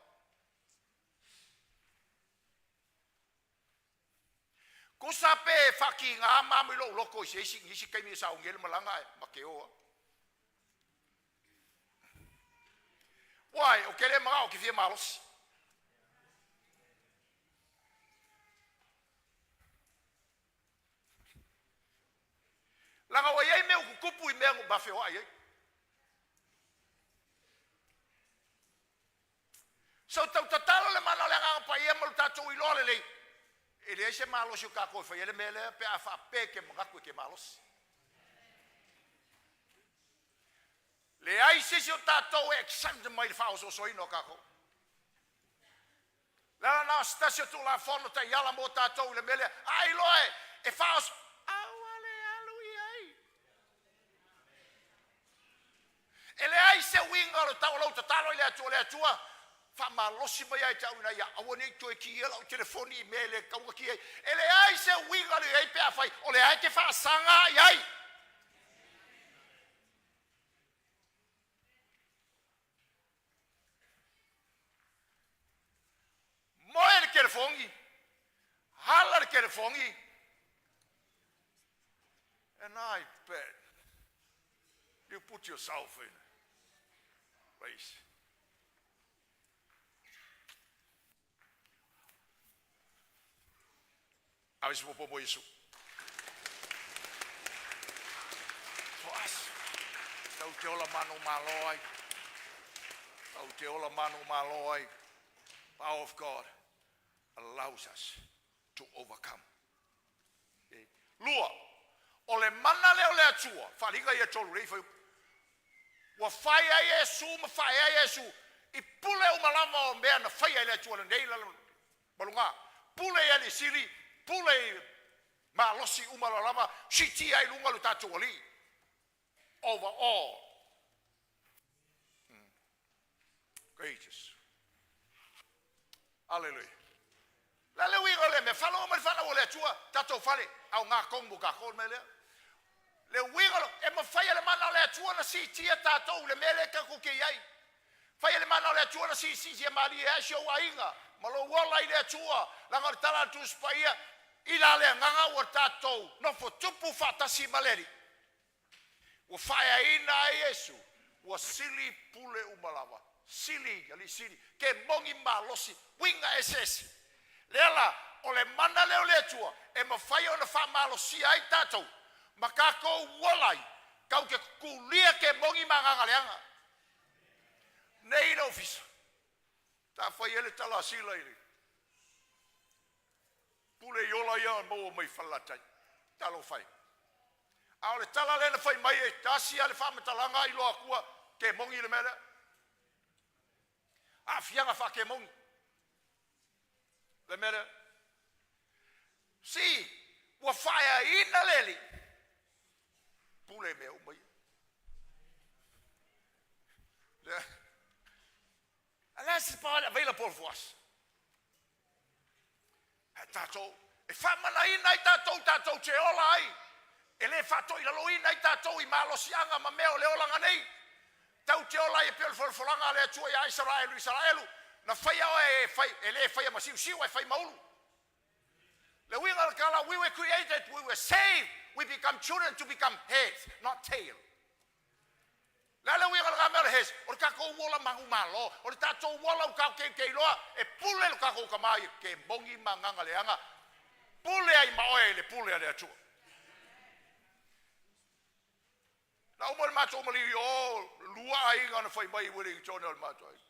Tusa pe faatiga ma amo i lou loto i se isi nisi taimi e sauni ai le malaga ae ma ke o au. Why? Ou te le manao ke fia malosi. Leaga ua i ai mea ua tutupu i mea na ma feoai ai. So tau tatalo le mana o le Agaga Paia ma lo tatou iloa lelei, e leai se malosi o tatou e fai ai le mea lea pe a faapea e te manatu e te malosi. Leai se isi o tatou e exempt mai le faaosoosoina o tatou. Le ala na o se tasi o Tulafono taiala mo tatou i le mea lea, a iloa e, e faaoso, aua le alu i ai. E leai se uiga o le tau o lou tatalo i le Atua, le Atua, Faamalosi mai ia te au ina ia aua ne i toe kiia lau telefoni i mea e le tatau ona ki ai. E leai se uiga o le i ai pe afai o lea e te faasaga i ai. Moe le telefoni, hala le telefoni, and I bet you put yourself in place. Ave se popo mo Iesu. For us, tau te ola manu malo ai. Tau te ola manu malo ai. Power of God allows us to overcome. Okay. Lua, o le mana lea o le Atua, faaaliga ia tolu lei fai ua fai ai Iesu ma faaea ai Iesu i pule uma lava o mea na faia e le Atua lenei lalo ma luga. Pule i alii sili, pule i malosi uma lava, siitia ai luga lo tatou Alii. Over all. Greatest. Hallelujah. La le uiga o le mea, faalogo mai le fanau o le Atua, tatou fale, aoga tonu mo tatou le mea lea. Le uiga o e mafai e le mana o le Atua na siitia tatou i le mea lea tatou te i ai. Fai e le mana o le Atua na siisia malie ai si ou aiga, ma lou ola i le Atua, leaga o le tala a le Tusi Paia, i la le agaga ua tatou nofo tupu faatasi ma le Alii. Ua faaeaina ai Iesu, ua sili pule uma lava, sili alii sili, kemoni malosi, uiga eseese. Lea la, o le mana lea o le Atua, e mafai ona faamalosia ai tatou, ma tatou ola ai, tatou te tulia kemoni ma agaga leaga. Nei le ofisa, ta fai ai le tala a Sila i le pule i ola ia maua mai Falelatai. Talofa e. A o le tala lea na fai mai e tasi lava le faamatalaga i loa atua kemoni le mea lea. Aafiaga faakemoni. Le mea lea. Si, ua faaeaina le Alii, pule mea uma ia. Lea. And that's the power available for us. E tatou, e faamanaina ai tatou, tatou te ola ai. E le faatoilaloina ai tatou i malosiaga ma mea o le olaga nei. Tau te ola ai e pei o le folafolaga a le Atua ia Isaraelu, Isaraelu, na faia oe e, fai, e le faia ma siusiu ai fai maulu. Le uiga o le tala, we were created, we were saved, we become children to become heads, not tail. Le a le uiga o le mea o le heads, o le tatou ola manumalo, o le tatou ola u tatou te iloa, e pule lo tatou tama i kemoni ma agaga leaga, pule ai ma oe i le pule a le Atua. Na uma le matou maliu i o, lua aiga na fai mai i Wellington o le matou aiga.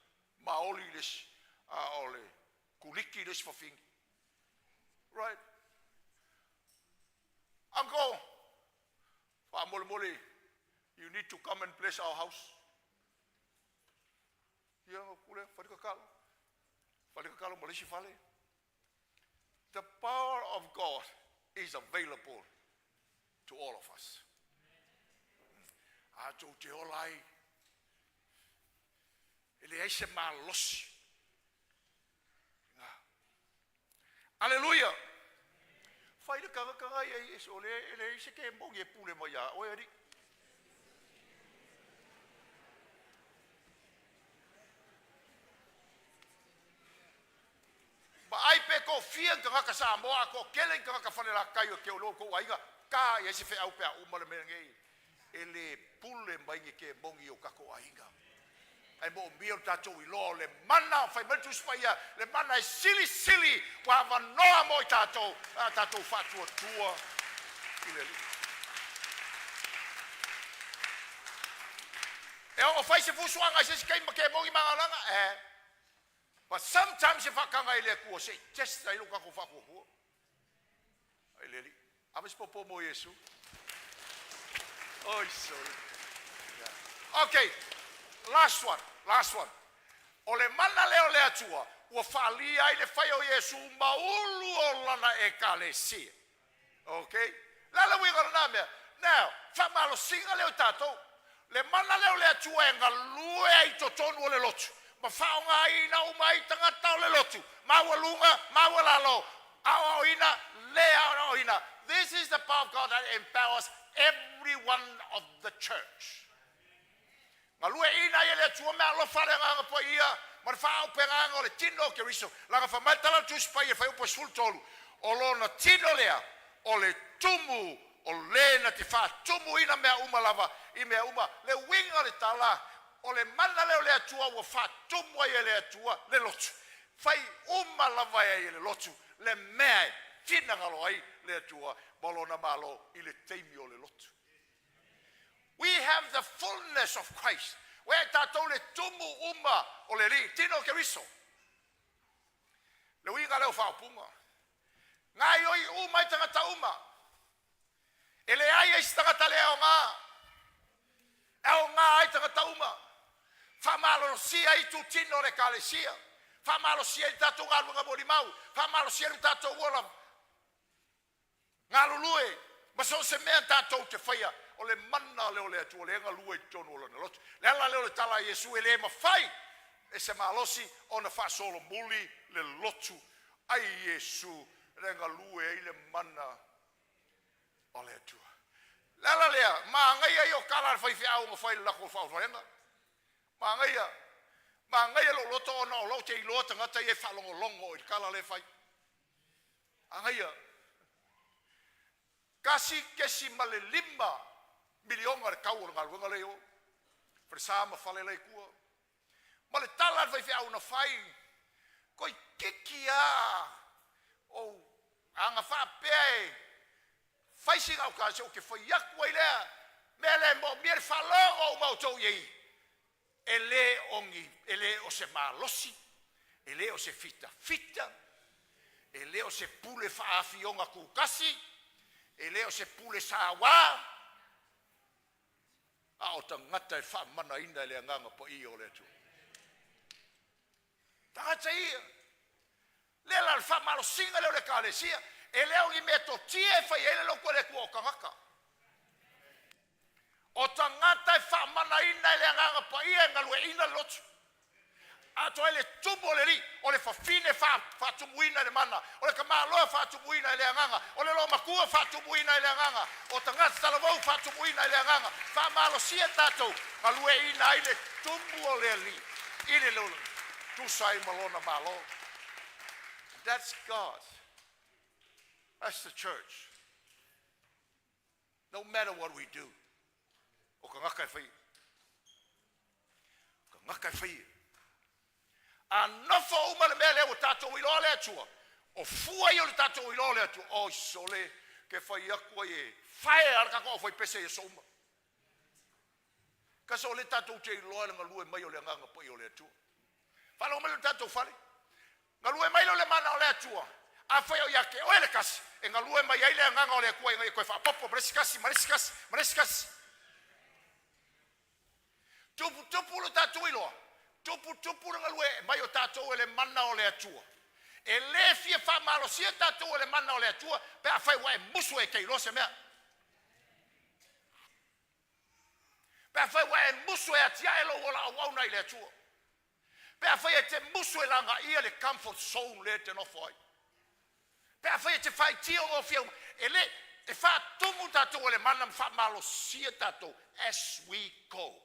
Maoli le isi, a o le kuliki le isi fafine. Right. Uncle, faamolemole, you need to come and bless our house. Ia, kule, fale kakalo. Fale kakalo ma le isi fale. The power of God is available to all of us. A tou te ola ai, e leai se malosi. Aleluia. Fai le tagataga ia Iesu, o le e leai se kemoni e pule mai ia oe alii. Ma ai pe toafia ni tagata Samoa a toatele ni tagata Falelatai o te o kou aiga, ta i ai se feau pe a uma le mea nei. E le pule mai ni kemoni o tatou aiga. Ai mo mia o tatou iloa o le mana, fai mai le Tusi Paia, le mana e silisili ua avanoa mo i tatou, a tatou faatuatua i le Alii. E ono fai se fusuaga i se isi taimi ma kemoni ma agaga, eh. But sometimes e faataga i le Atua se i test ai lo tatou faatuatua. Ai le Alii. Ave se popo mo Iesu. Oi, sorry. Yeah. Okay, last one, last one. O le mana lea o le Atua, ua faalia ai le fai o Iesu maulu o lana ekalesia. Okay? La le uiga o lena mea. Now, faamalosiga lea o tatou. Le mana lea o le Atua e galue ai totonu o le lotu. Ma faaaogaina uma ai tagata o le lotu, maualuga, maualalo, aoaoina, le aoaoina. This is the power of God that empowers every one of the church. Galueaiina ai e le Atua meaalofa a le Agaga Paia ma le faaaupegaga o le tino o Keriso. Leaga fai mai le tala a le Tusi Paia i Fuaiupu 13, o lona tino lea, o le tumu o le na te faatumuina mea uma lava i mea uma. Le uiga o le tala, o le mana lea o le Atua ua faatumu ai e le Atua le lotu. Fai uma lava e ai e le lotu le mea e finagalo ai le Atua ma lona Malo i le taimi o le lotu. We have the fullness of Christ. Ua ia i tatou le tumu uma o le Alii, tino o Keriso. Le uiga lea o faaupuga. Gaoioi uma ai tagata uma. E leai ai se tagata le aoga. E aoga ai tagata uma. Faamalolosia ai itutino o le Ekalesia. Faamalosia ai le tatou galuega molimau. Faamalosia ai le tatou ola galulue ma so o se mea tatou te faia, o le mana lea o le Atua lea e galue i totonu o lona lotu. Le ala lea o le tala a Iesu, e le mafai e se malosi ona faasolomuli le lotu ai Iesu le galue ai le mana o le Atua. Le ala lea, manaia ia o tala a le faifeau na fai i le latou faaofaiga. Manaia, manaia lou loto ona o lou te iloa tagata ia e faalogologo i le tala lea e fai. Manaia. $1.5 miliona le tau o le galuega lea i o. Falesa ma fale la i tua. Ma le tala a le faifeau na fai, toeitiiti lava ou ana faapea e fai sina aukasi ou te fai atu ai lea, mea lea e moomia le faalogo uma outou i ai, e le o ni e le o se malosi, e le o se fitafita, e le o se pule faafioga tutasi, e le o se pule sauā, a o tagata e faamanaina e le Agaga Paia o le Atua. Tagata ia, lea la le faamalosiga lea o le Ekalesia, e le o ni metotia e fai ai le lotu a le Atua o tagata. O tagata e faamanaina e le Agaga Paia e galueaiina le lotu. Atoa ai le tumu o le Alii, o le fafine faatumuina e le mana, o le tamaloa faatumuina e le Agaga, o le loomatua faatumuina e le Agaga, o tagata talavou faatumuina e le Agaga. Faamalosia tatou, galueaiina ai le tumu o le Alii i le lolo, tusa ai ma lona Malo. That's God. That's the church. No matter what we do, o tagata e fai. O tagata e fai. A nofo uma le mea lea ua tatou iloa le Atua, o fua ia o le tatou iloa le Atua, oi sole, ke fai atu ai e fae a le tatou au fai pese i aso uma. Kasa o le tatou te iloa le galue mai o le Agaga Paia o le Atua. Faalogo mai le tatou fale. Galue mai le mana o le Atua. A fai o ia te oe le kasi, e galue mai ai le Agaga o le Atua ina ia toe faapopo ma le isi kasi, ma le isi kasi, ma le isi kasi. Tupu tupu le tatou iloa, tupu tupu le galue mai o tatou e le mana o le Atua. E le fia faamalosia tatou e le mana o le Atua, pe afai ua e musu e te iloa se mea. Pe afai ua e musu e atiae lou ola auauna i le Atua. Pe afai e te musu e lagaia le comfort zone lea e te nofo ai. Pe afai e te faitio o fia e le e faatumu tatou e le mana ma faamalosia tatou as we go.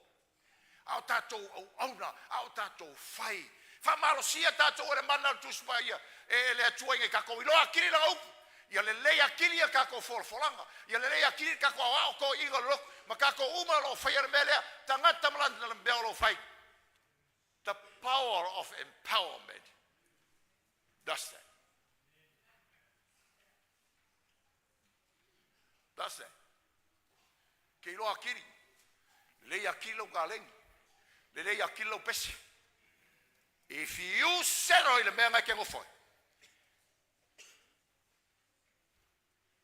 A o tatou auauna, a o tatou fai. Faamalosia tatou e le mana o le Tusi Paia e le Atua ina i tatou iloa atili lana upu. Ia lelei atili ia tatou folafolaga. Ia lelei atili tatou aoao toeaiina o le lotu. Ma tatou uma o lo o faia le mea lea. Tagata ma lana mea o lo o fai. The power of empowerment does that. Does that. Ke iloa atili. Lelei atili lau kaleni. Lelei atili lau pese. If you settle i le mea na e te nofo ai,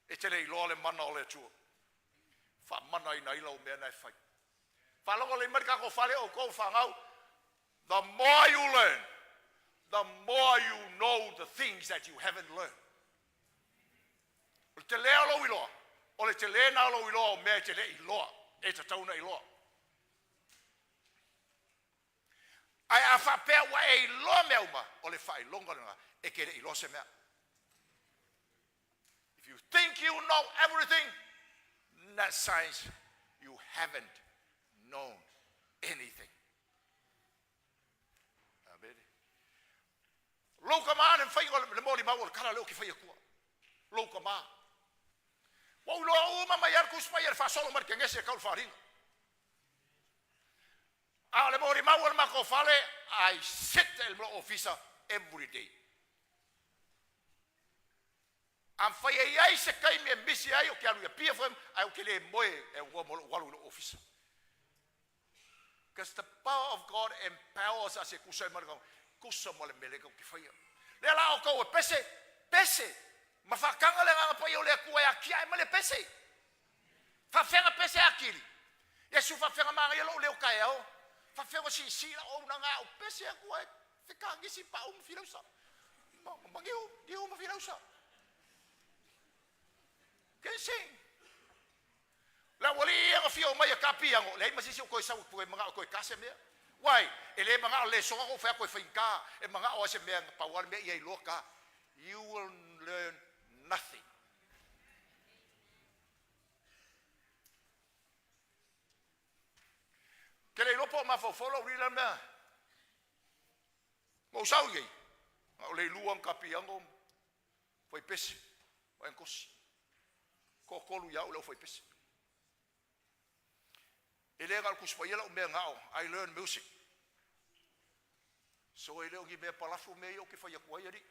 e te le iloa le mana o le Atua. Faamana ina ai lau mea na e fai. Faalogo le mai le tatou fale o kou whangau. The more you learn, the more you know the things that you haven't learned. O le te lea o lou iloa, o le te lena o lou iloa o mea e te le iloa, e tatau na iloa. Ae a faapea ua e iloa mea uma, o le faailoga lena e te le iloa se mea. If you think you know everything, that signs you haven't known anything. Amene. Lou tama le mafai le molimau o le tala lea ou te fai atua. Lou tama. Ua ou iloa uma mai lava le Tusi Paia i le faasolo mai le Kenese e tau i le Faaaliga. A o le molimau o le matou fale, I sit in lou ofisa every day. Afai e i ai se taimi e misi ai, ou te alu i Apia foi, ae ou te le moe e aunoa ma lou alu i lou ofisa. Because the power of God empowers us e tusa ai ma le tusa ma le mea lea tatou te faia. Lea la outou e pese, pese, ma faataga le Agaga Paia o le Atua e atiae mai le pese. Faafefea pese atili? Iesu faafefea manaia lou leo taeao? Faafefea ona siisii lau auaunaga a ou pese atu ai fekagisi paau ma filausa. Ma niu, niu ma filausa. Can sing. Le aualii ia na fia omai e ta piano, leai ma se isi o toe sau e manao e toe ta se mea. Why? E le manao le soga ou fai atu e faigata, e manao lava se mea na pau lava le mea ia iloa ta. You will learn nothing. Ke le iloa po o mafaufau lau alii la mea. Na ou sau i ai, na o le lua ona ta piano fai pese, ma enkosi. Toatolu ia au le aufaipese. E le na o le Tusi Paia lau mea na o, I learn music. So e le o ni mea palafu mea ia ou te fai atu ai alii.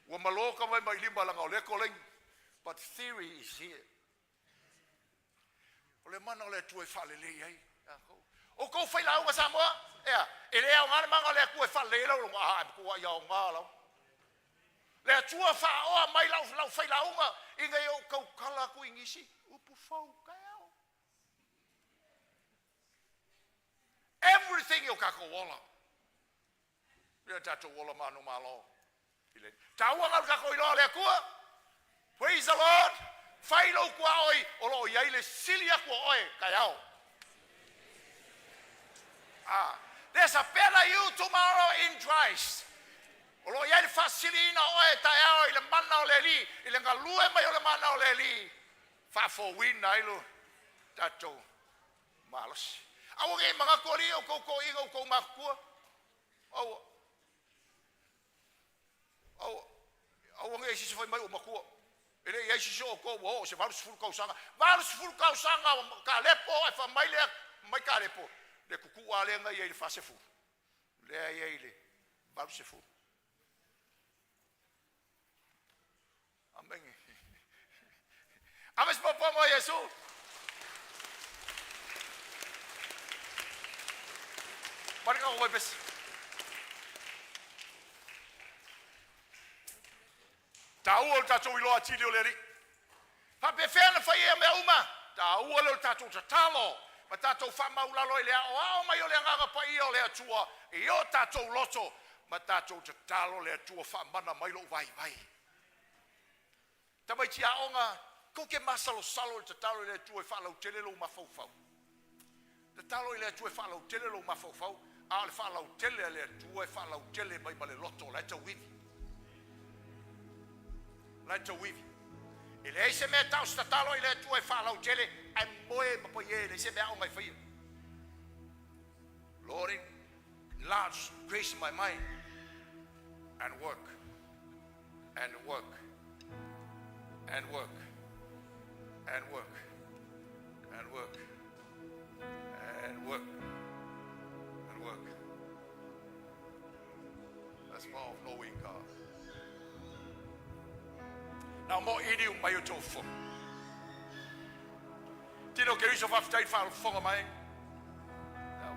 Ua malo ka mai mai lima leaga o lea koleni. But theory is here. O le mana o le Atua e faalelei ai tatou. Outou failauga Samoa, ea, e le aoga le mana o le Atua e faalelei ai lau logo. Ah, e matuai aoga lava. Le Atua faaoa mai lau, lau failauga ina ia ou tautala atu i nisi upu fou taeao. Everything i o tatou ola. Ia tatou ola manumalo. I le taua na o le tatou iloa o le Atua. Praise the Lord. Fai lou tuaoi o lo o i ai le sili atu o oe taeao. Ah, there's a better you tomorrow in Christ. O lo o i ai le faasiliina o oe taeao i le mana o le Alii, i le galue mai o le mana o le Alii, faafouina ai lo tatou malosi. Aua ne i manatu alii o outou toeaiina o outou matutua. Aua. Aua. Aua ne i sisi fai mai ua matua. E le i ai sisi o outou ua oo i se 80 tausaga. 80 tausaga o Kalepo ae fai mai lea, mai Kalepo, le tutuu lava lea na i ai i le 40. Lea e i ai i le 80. Amene. Ave se popoga o Iesu. Mari ka koe pesi. Taua o le tatou iloa atili o le Alii. Faapefea na fai ia mea uma? Taua lea o le tatou tatalo ma tatou faamaulalo i le aoao mai o le Agaga Paia o le Atua i o tatou loto ma tatou tatalo le Atua faamana mai lou vaivai. Tamaiti aoga, tou te masalosalo i le tatalo i le Atua e faalautele lou mafaufau. Tatalo i le Atua e faalautele lou mafaufau, a o le faalautele a le Atua e faalautele mai ma le loto o la e tauivi. La e tauivi. E leai se mea e tau se tatalo i le Atua e faalautele, ae moe ma paie, e leai se mea aoga e faia. Lord, enlarge grace in my mind and work and work and work and work and work and work and work. That's part of knowing God. Now mo ili mai o tō fono. Tino ke riso whawhitai whafonga mai. Now,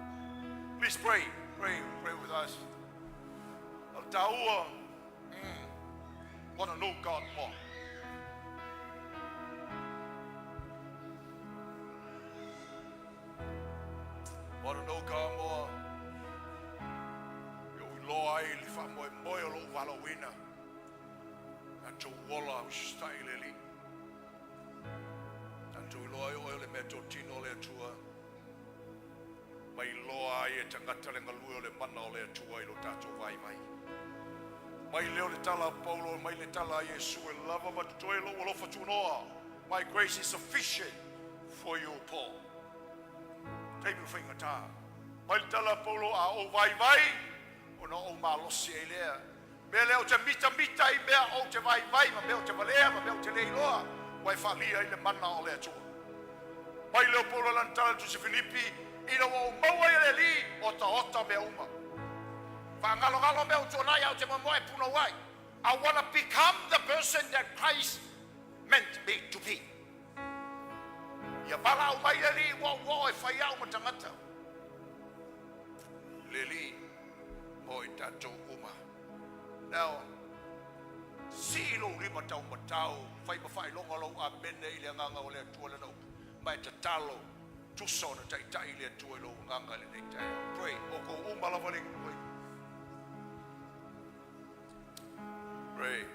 please pray, pray, pray with us. O tāua, want to know God more. Want to know God more. Ia ou iloa ai le faamoemoe o lou valaauina. Tatou ola usitai i le Alii. Tatou Failoa ai oe o le meatotino a le Atua, ma iloa ai e tagata le galue o le mana o le Atua i lo tatou vaivai. Mai lea o le tala a Paulo, mai le tala a Iesu, e lava ma totoe lou alofa tunoa. My grace is sufficient for you, Paul. Taimi o faigata. Mai le tala a Paulo, a ou vaivai, ona ou malosi ai lea. Mea lea ou te mitamita i mea ou te vaivai ma mea ou te valea ma mea ou te le iloa, ua e faalia ai le mana o le Atua. Mai lea o Paulo lana tala i le tusi Filipi, ina ua ou maua i le Alii, otaota mea uma. Faagalogalo mea ua tuanai ae ou te moemoe e punouai. I want to become the person that Christ meant me to be. Ia valaau mai le Alii ua ou oo e fai au ma tagata. Le Alii mo i tatou uma. Now, sii lou lima taumatau, fai ma faailoga lou amene i le agaga o le Atua lana upu, ma e tatalo, tusa ona taitai le Atua i lou agaga i lenei taeao. Pray, outou uma lava le pray. Pray.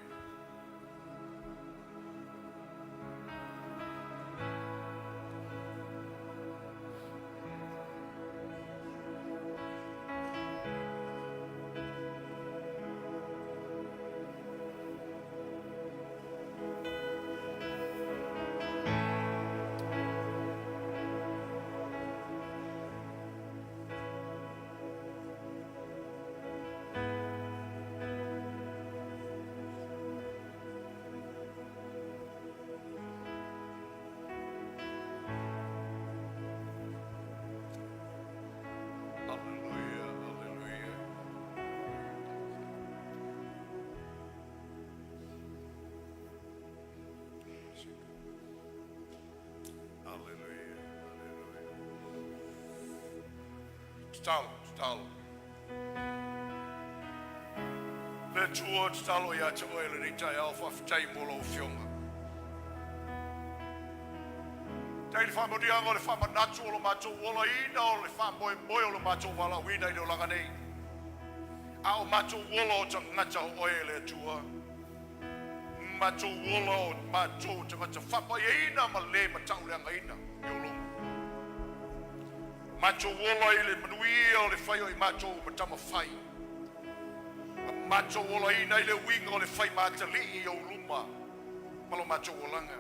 Hallelujah, hallelujah. Hallelujah, hallelujah. Tatalo, tatalo. Le Atua, tatalo ia te oe lenei taeao, faafetai mo lau Afioga. Tai le faamanuiaga o le faamanatu o lo matou olaina o le faamoemoe o lo matou valaauina i le olaga nei. A o matou ola o tagata o oe e le Atua. Matou ola o matou tagata faapaiaina ma le matauleagaina i ou luma. Matou ola i le manuia o le fai o i matou ma tamafai. Ma matou olaina i le uiga o le fai matalii i ou luma ma lo matou olaga.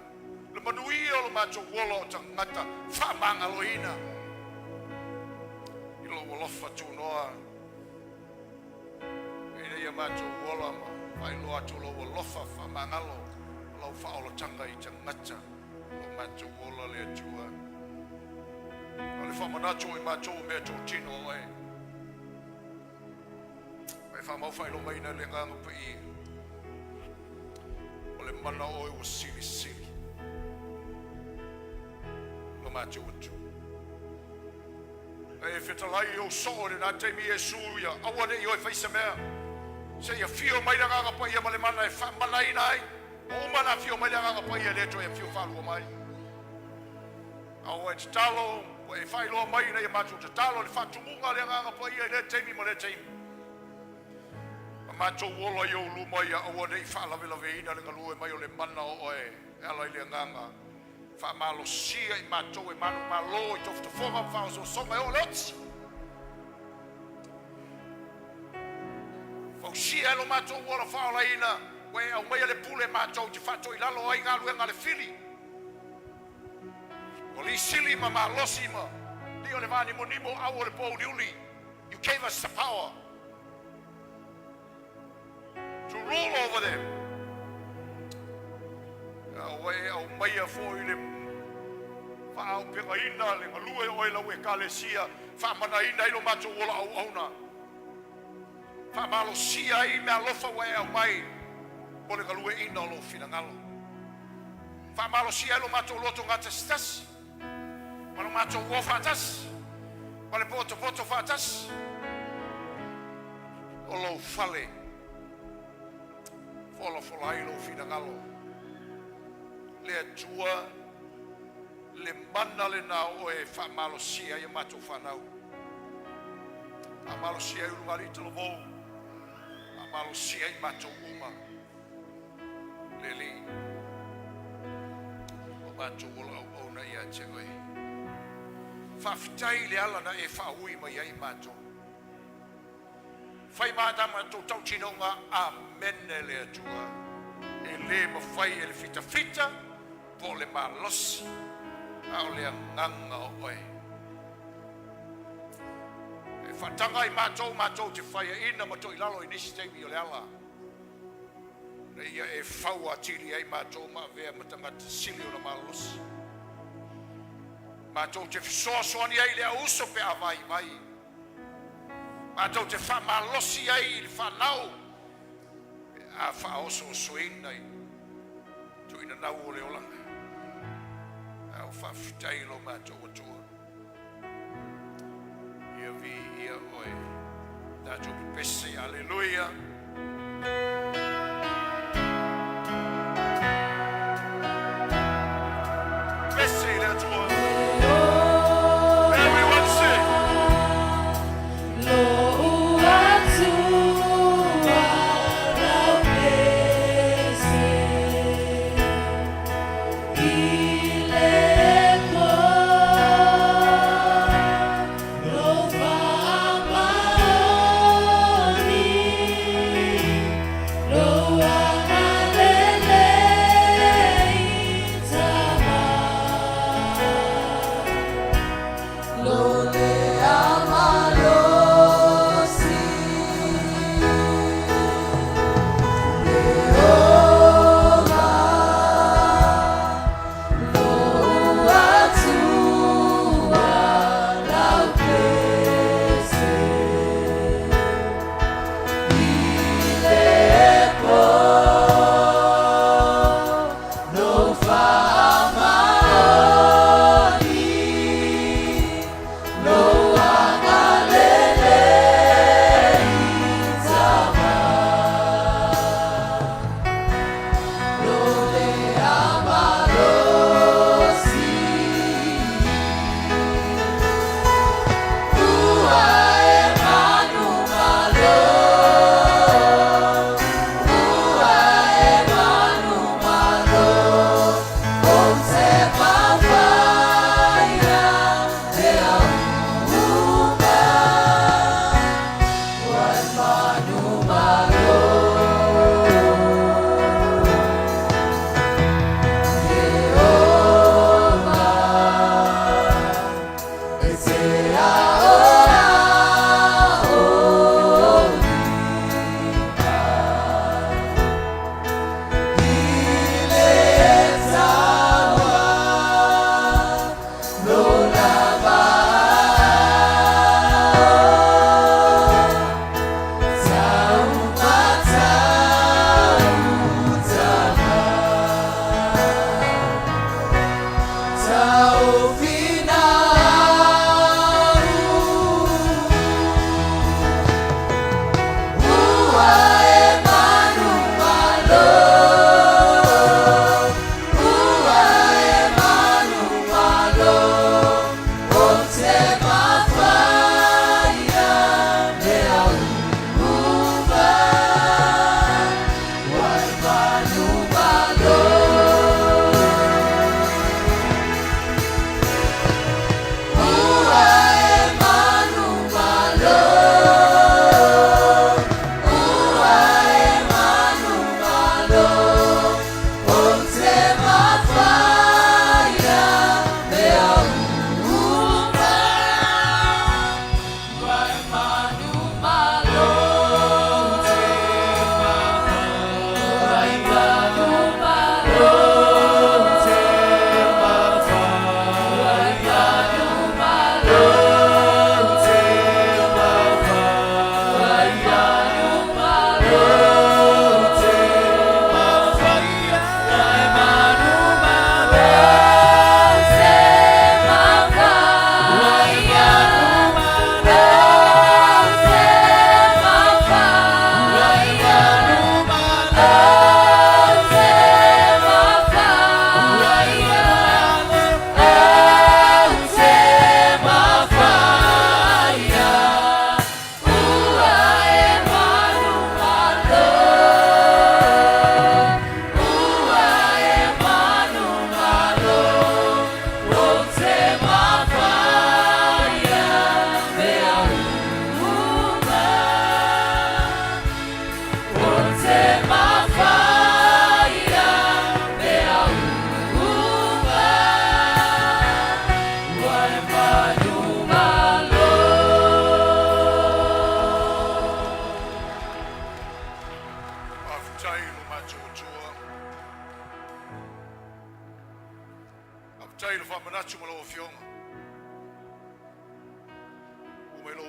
Le manuia o lo matou ola o tagata faamagaloina i lou alofa tunoa. Ina ia matou ola ma faailoa atu lou alofa faamagalo ma lau faaolataga i tagata o matou ola le Atua. O le faamanatu o i matou o meatotino o oe. Ma e faamau faailogaina le agaga paia. O le mana o oe ua silisili lo matou Atua. E fetalai i ou soo i lena taimi Iesu ia aua ne i oe fai se mea, seia afio mai le Agaga Paia ma le mana e faamanaina ai. Ua uma ona afio mai le Agaga Paia, e le toe afio faalua mai. A ua e tatalo, ua e faailoa mai ina ia matou tatalo i le faatumuga a le Agaga Paia i lea taimi ma lea taimi. Ma matou ola i ou luma ia aua ne i faalavelaveina le galue mai o le mana o oe e ala i le Agaga. Faamalosia i matou e manumalo i tofotofoga ma faaosoosoga e oo le oti. Fausia e lo matou ola faaolaina, ua e aumaia le pule matou te faatoilalo ai galuega a le fili. Ua lisili ma malosi ma lio le vanimonimo au o le pōuliuli. You gave us the power to rule over them. A ua e aumaia foi le faaaupegaina le galue o oe lau Ekalesia, faamanaina ai lo matou ola auauna, faamalosia ai meaalofa ua e aumai mo le galueaiina o lou finagalo. Faamalosia ai lo matou loto gatasitasi ma lo matou uo faatasi ma le potopoto faatasi o lou fale, folafola ai lou finagalo. Le Atua, le mana lena o oe e faamalosia ai a matou fanau, faamalosia ai ulugalii talavou, faamalosia ai matou uma. Le Alii. matou ola auauna ia te Oe. Faafetai i le ala na e faaui mai ai matou. Fai ma a matou tautinoga, amene le Atua. E le mafai e le fitafita po o le malosi, a o le agaga o Oe. E faataga i matou matou te faiaina ma toilalo i nisi taimi o le ala, ina ia e fau atili ai matou ma avea ma tagata sili ona malolosi. Matou te fesoasoani ai i le auuso pe a vaivai, matou te faamalosi ai i le fanau pe a faaosoosoina i tuinanau o le olaga. A o faafetai i lo matou Atua. Ia viia Oe. Tatou pepese, aleluia. Pepese i le Atua. Everyone sing. Lou Atua lau pese i le po lou faamaoni.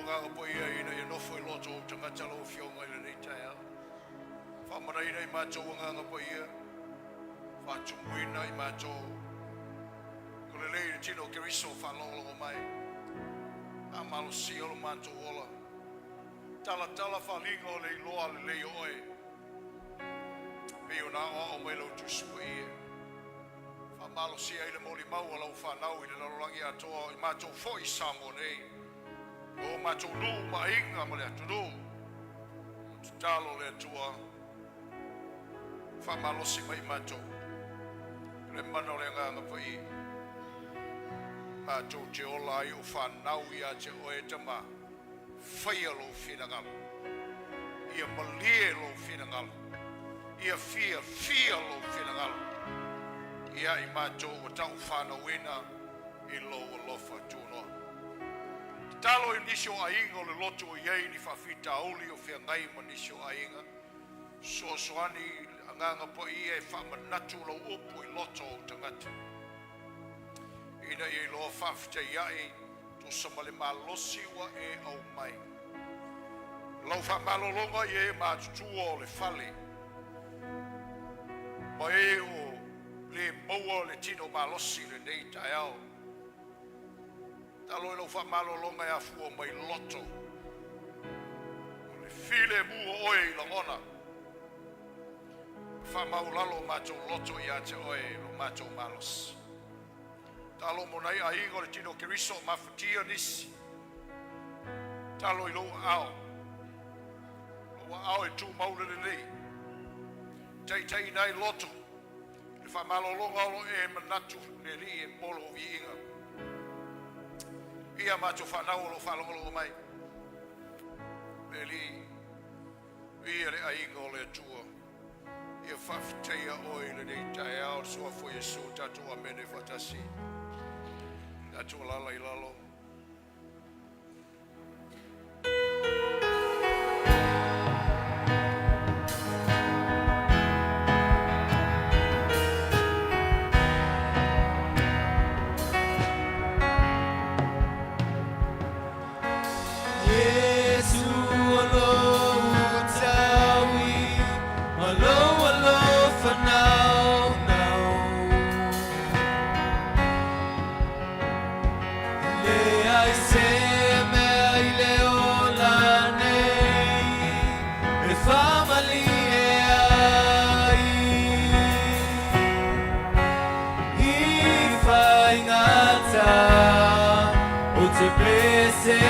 Agaga Paia ina ia nofo i loto o ou tagata lau Afioga i lenei taeao. Faamanaina i matou Agaga Paia, faatumuina i matou ko lelei i le tino o Keriso faalogologo mai. Faamalosia lo matou ola. Talatala faliga o le iloa lelei o oe. Pei ona aoao mai lau Tusi Paia. Faamalosia ai le molimau a lau fanau i le lalolagi atoa, i matou foi i Samoa nei, o matou nuu ma aiga ma le atunuu. Tatalo le Atua, faamalosi mai i matou le mana o le Agaga Paia, matou te ola ai o fanau ia te oe Tama. Faia lou finagalo, ia malie lou finagalo, ia fiafia lou finagalo ia i matou ua taufanauina i lou alofa tunoa. Tatalo i nisi o aiga o le lotu o i ai ni faafitauli o feagai ma nisi o aiga, soasoani Agaga Paia e faamanatu lau upu i loto o ou tagata, ina ia iloa faafetai ai tusa ma le malosi ua e aumai. Lau faamalologa i e matutua o le fale, ma e o le maua le tino malosi i lenei taeao. Talo i lau faamalologa e afua mai loto, o le filemu o oe i lagona. Faamaualalo o matou loto ia te oe lo matou malosi. Talo mo nai aiga o le tino Keriso o mafatia nisi. Talo i lou aao, lou aao e tumau le lelei, taitaiina ai loto, le faamalologa o lo e manatu le Alii e mo lou viiga. Ia matou fanau o lo o faalogologo mai, le Alii, viia le aiga o le Atua. Ia faafetaia oe i lenei taeao, le suafa o Iesu, tatou amene faatasi. Tatou alala i lalo. Iesu o lou taui ma lou alofa naunau, leai se mea i le ola nei e faamalie ai i faigata ou te pese.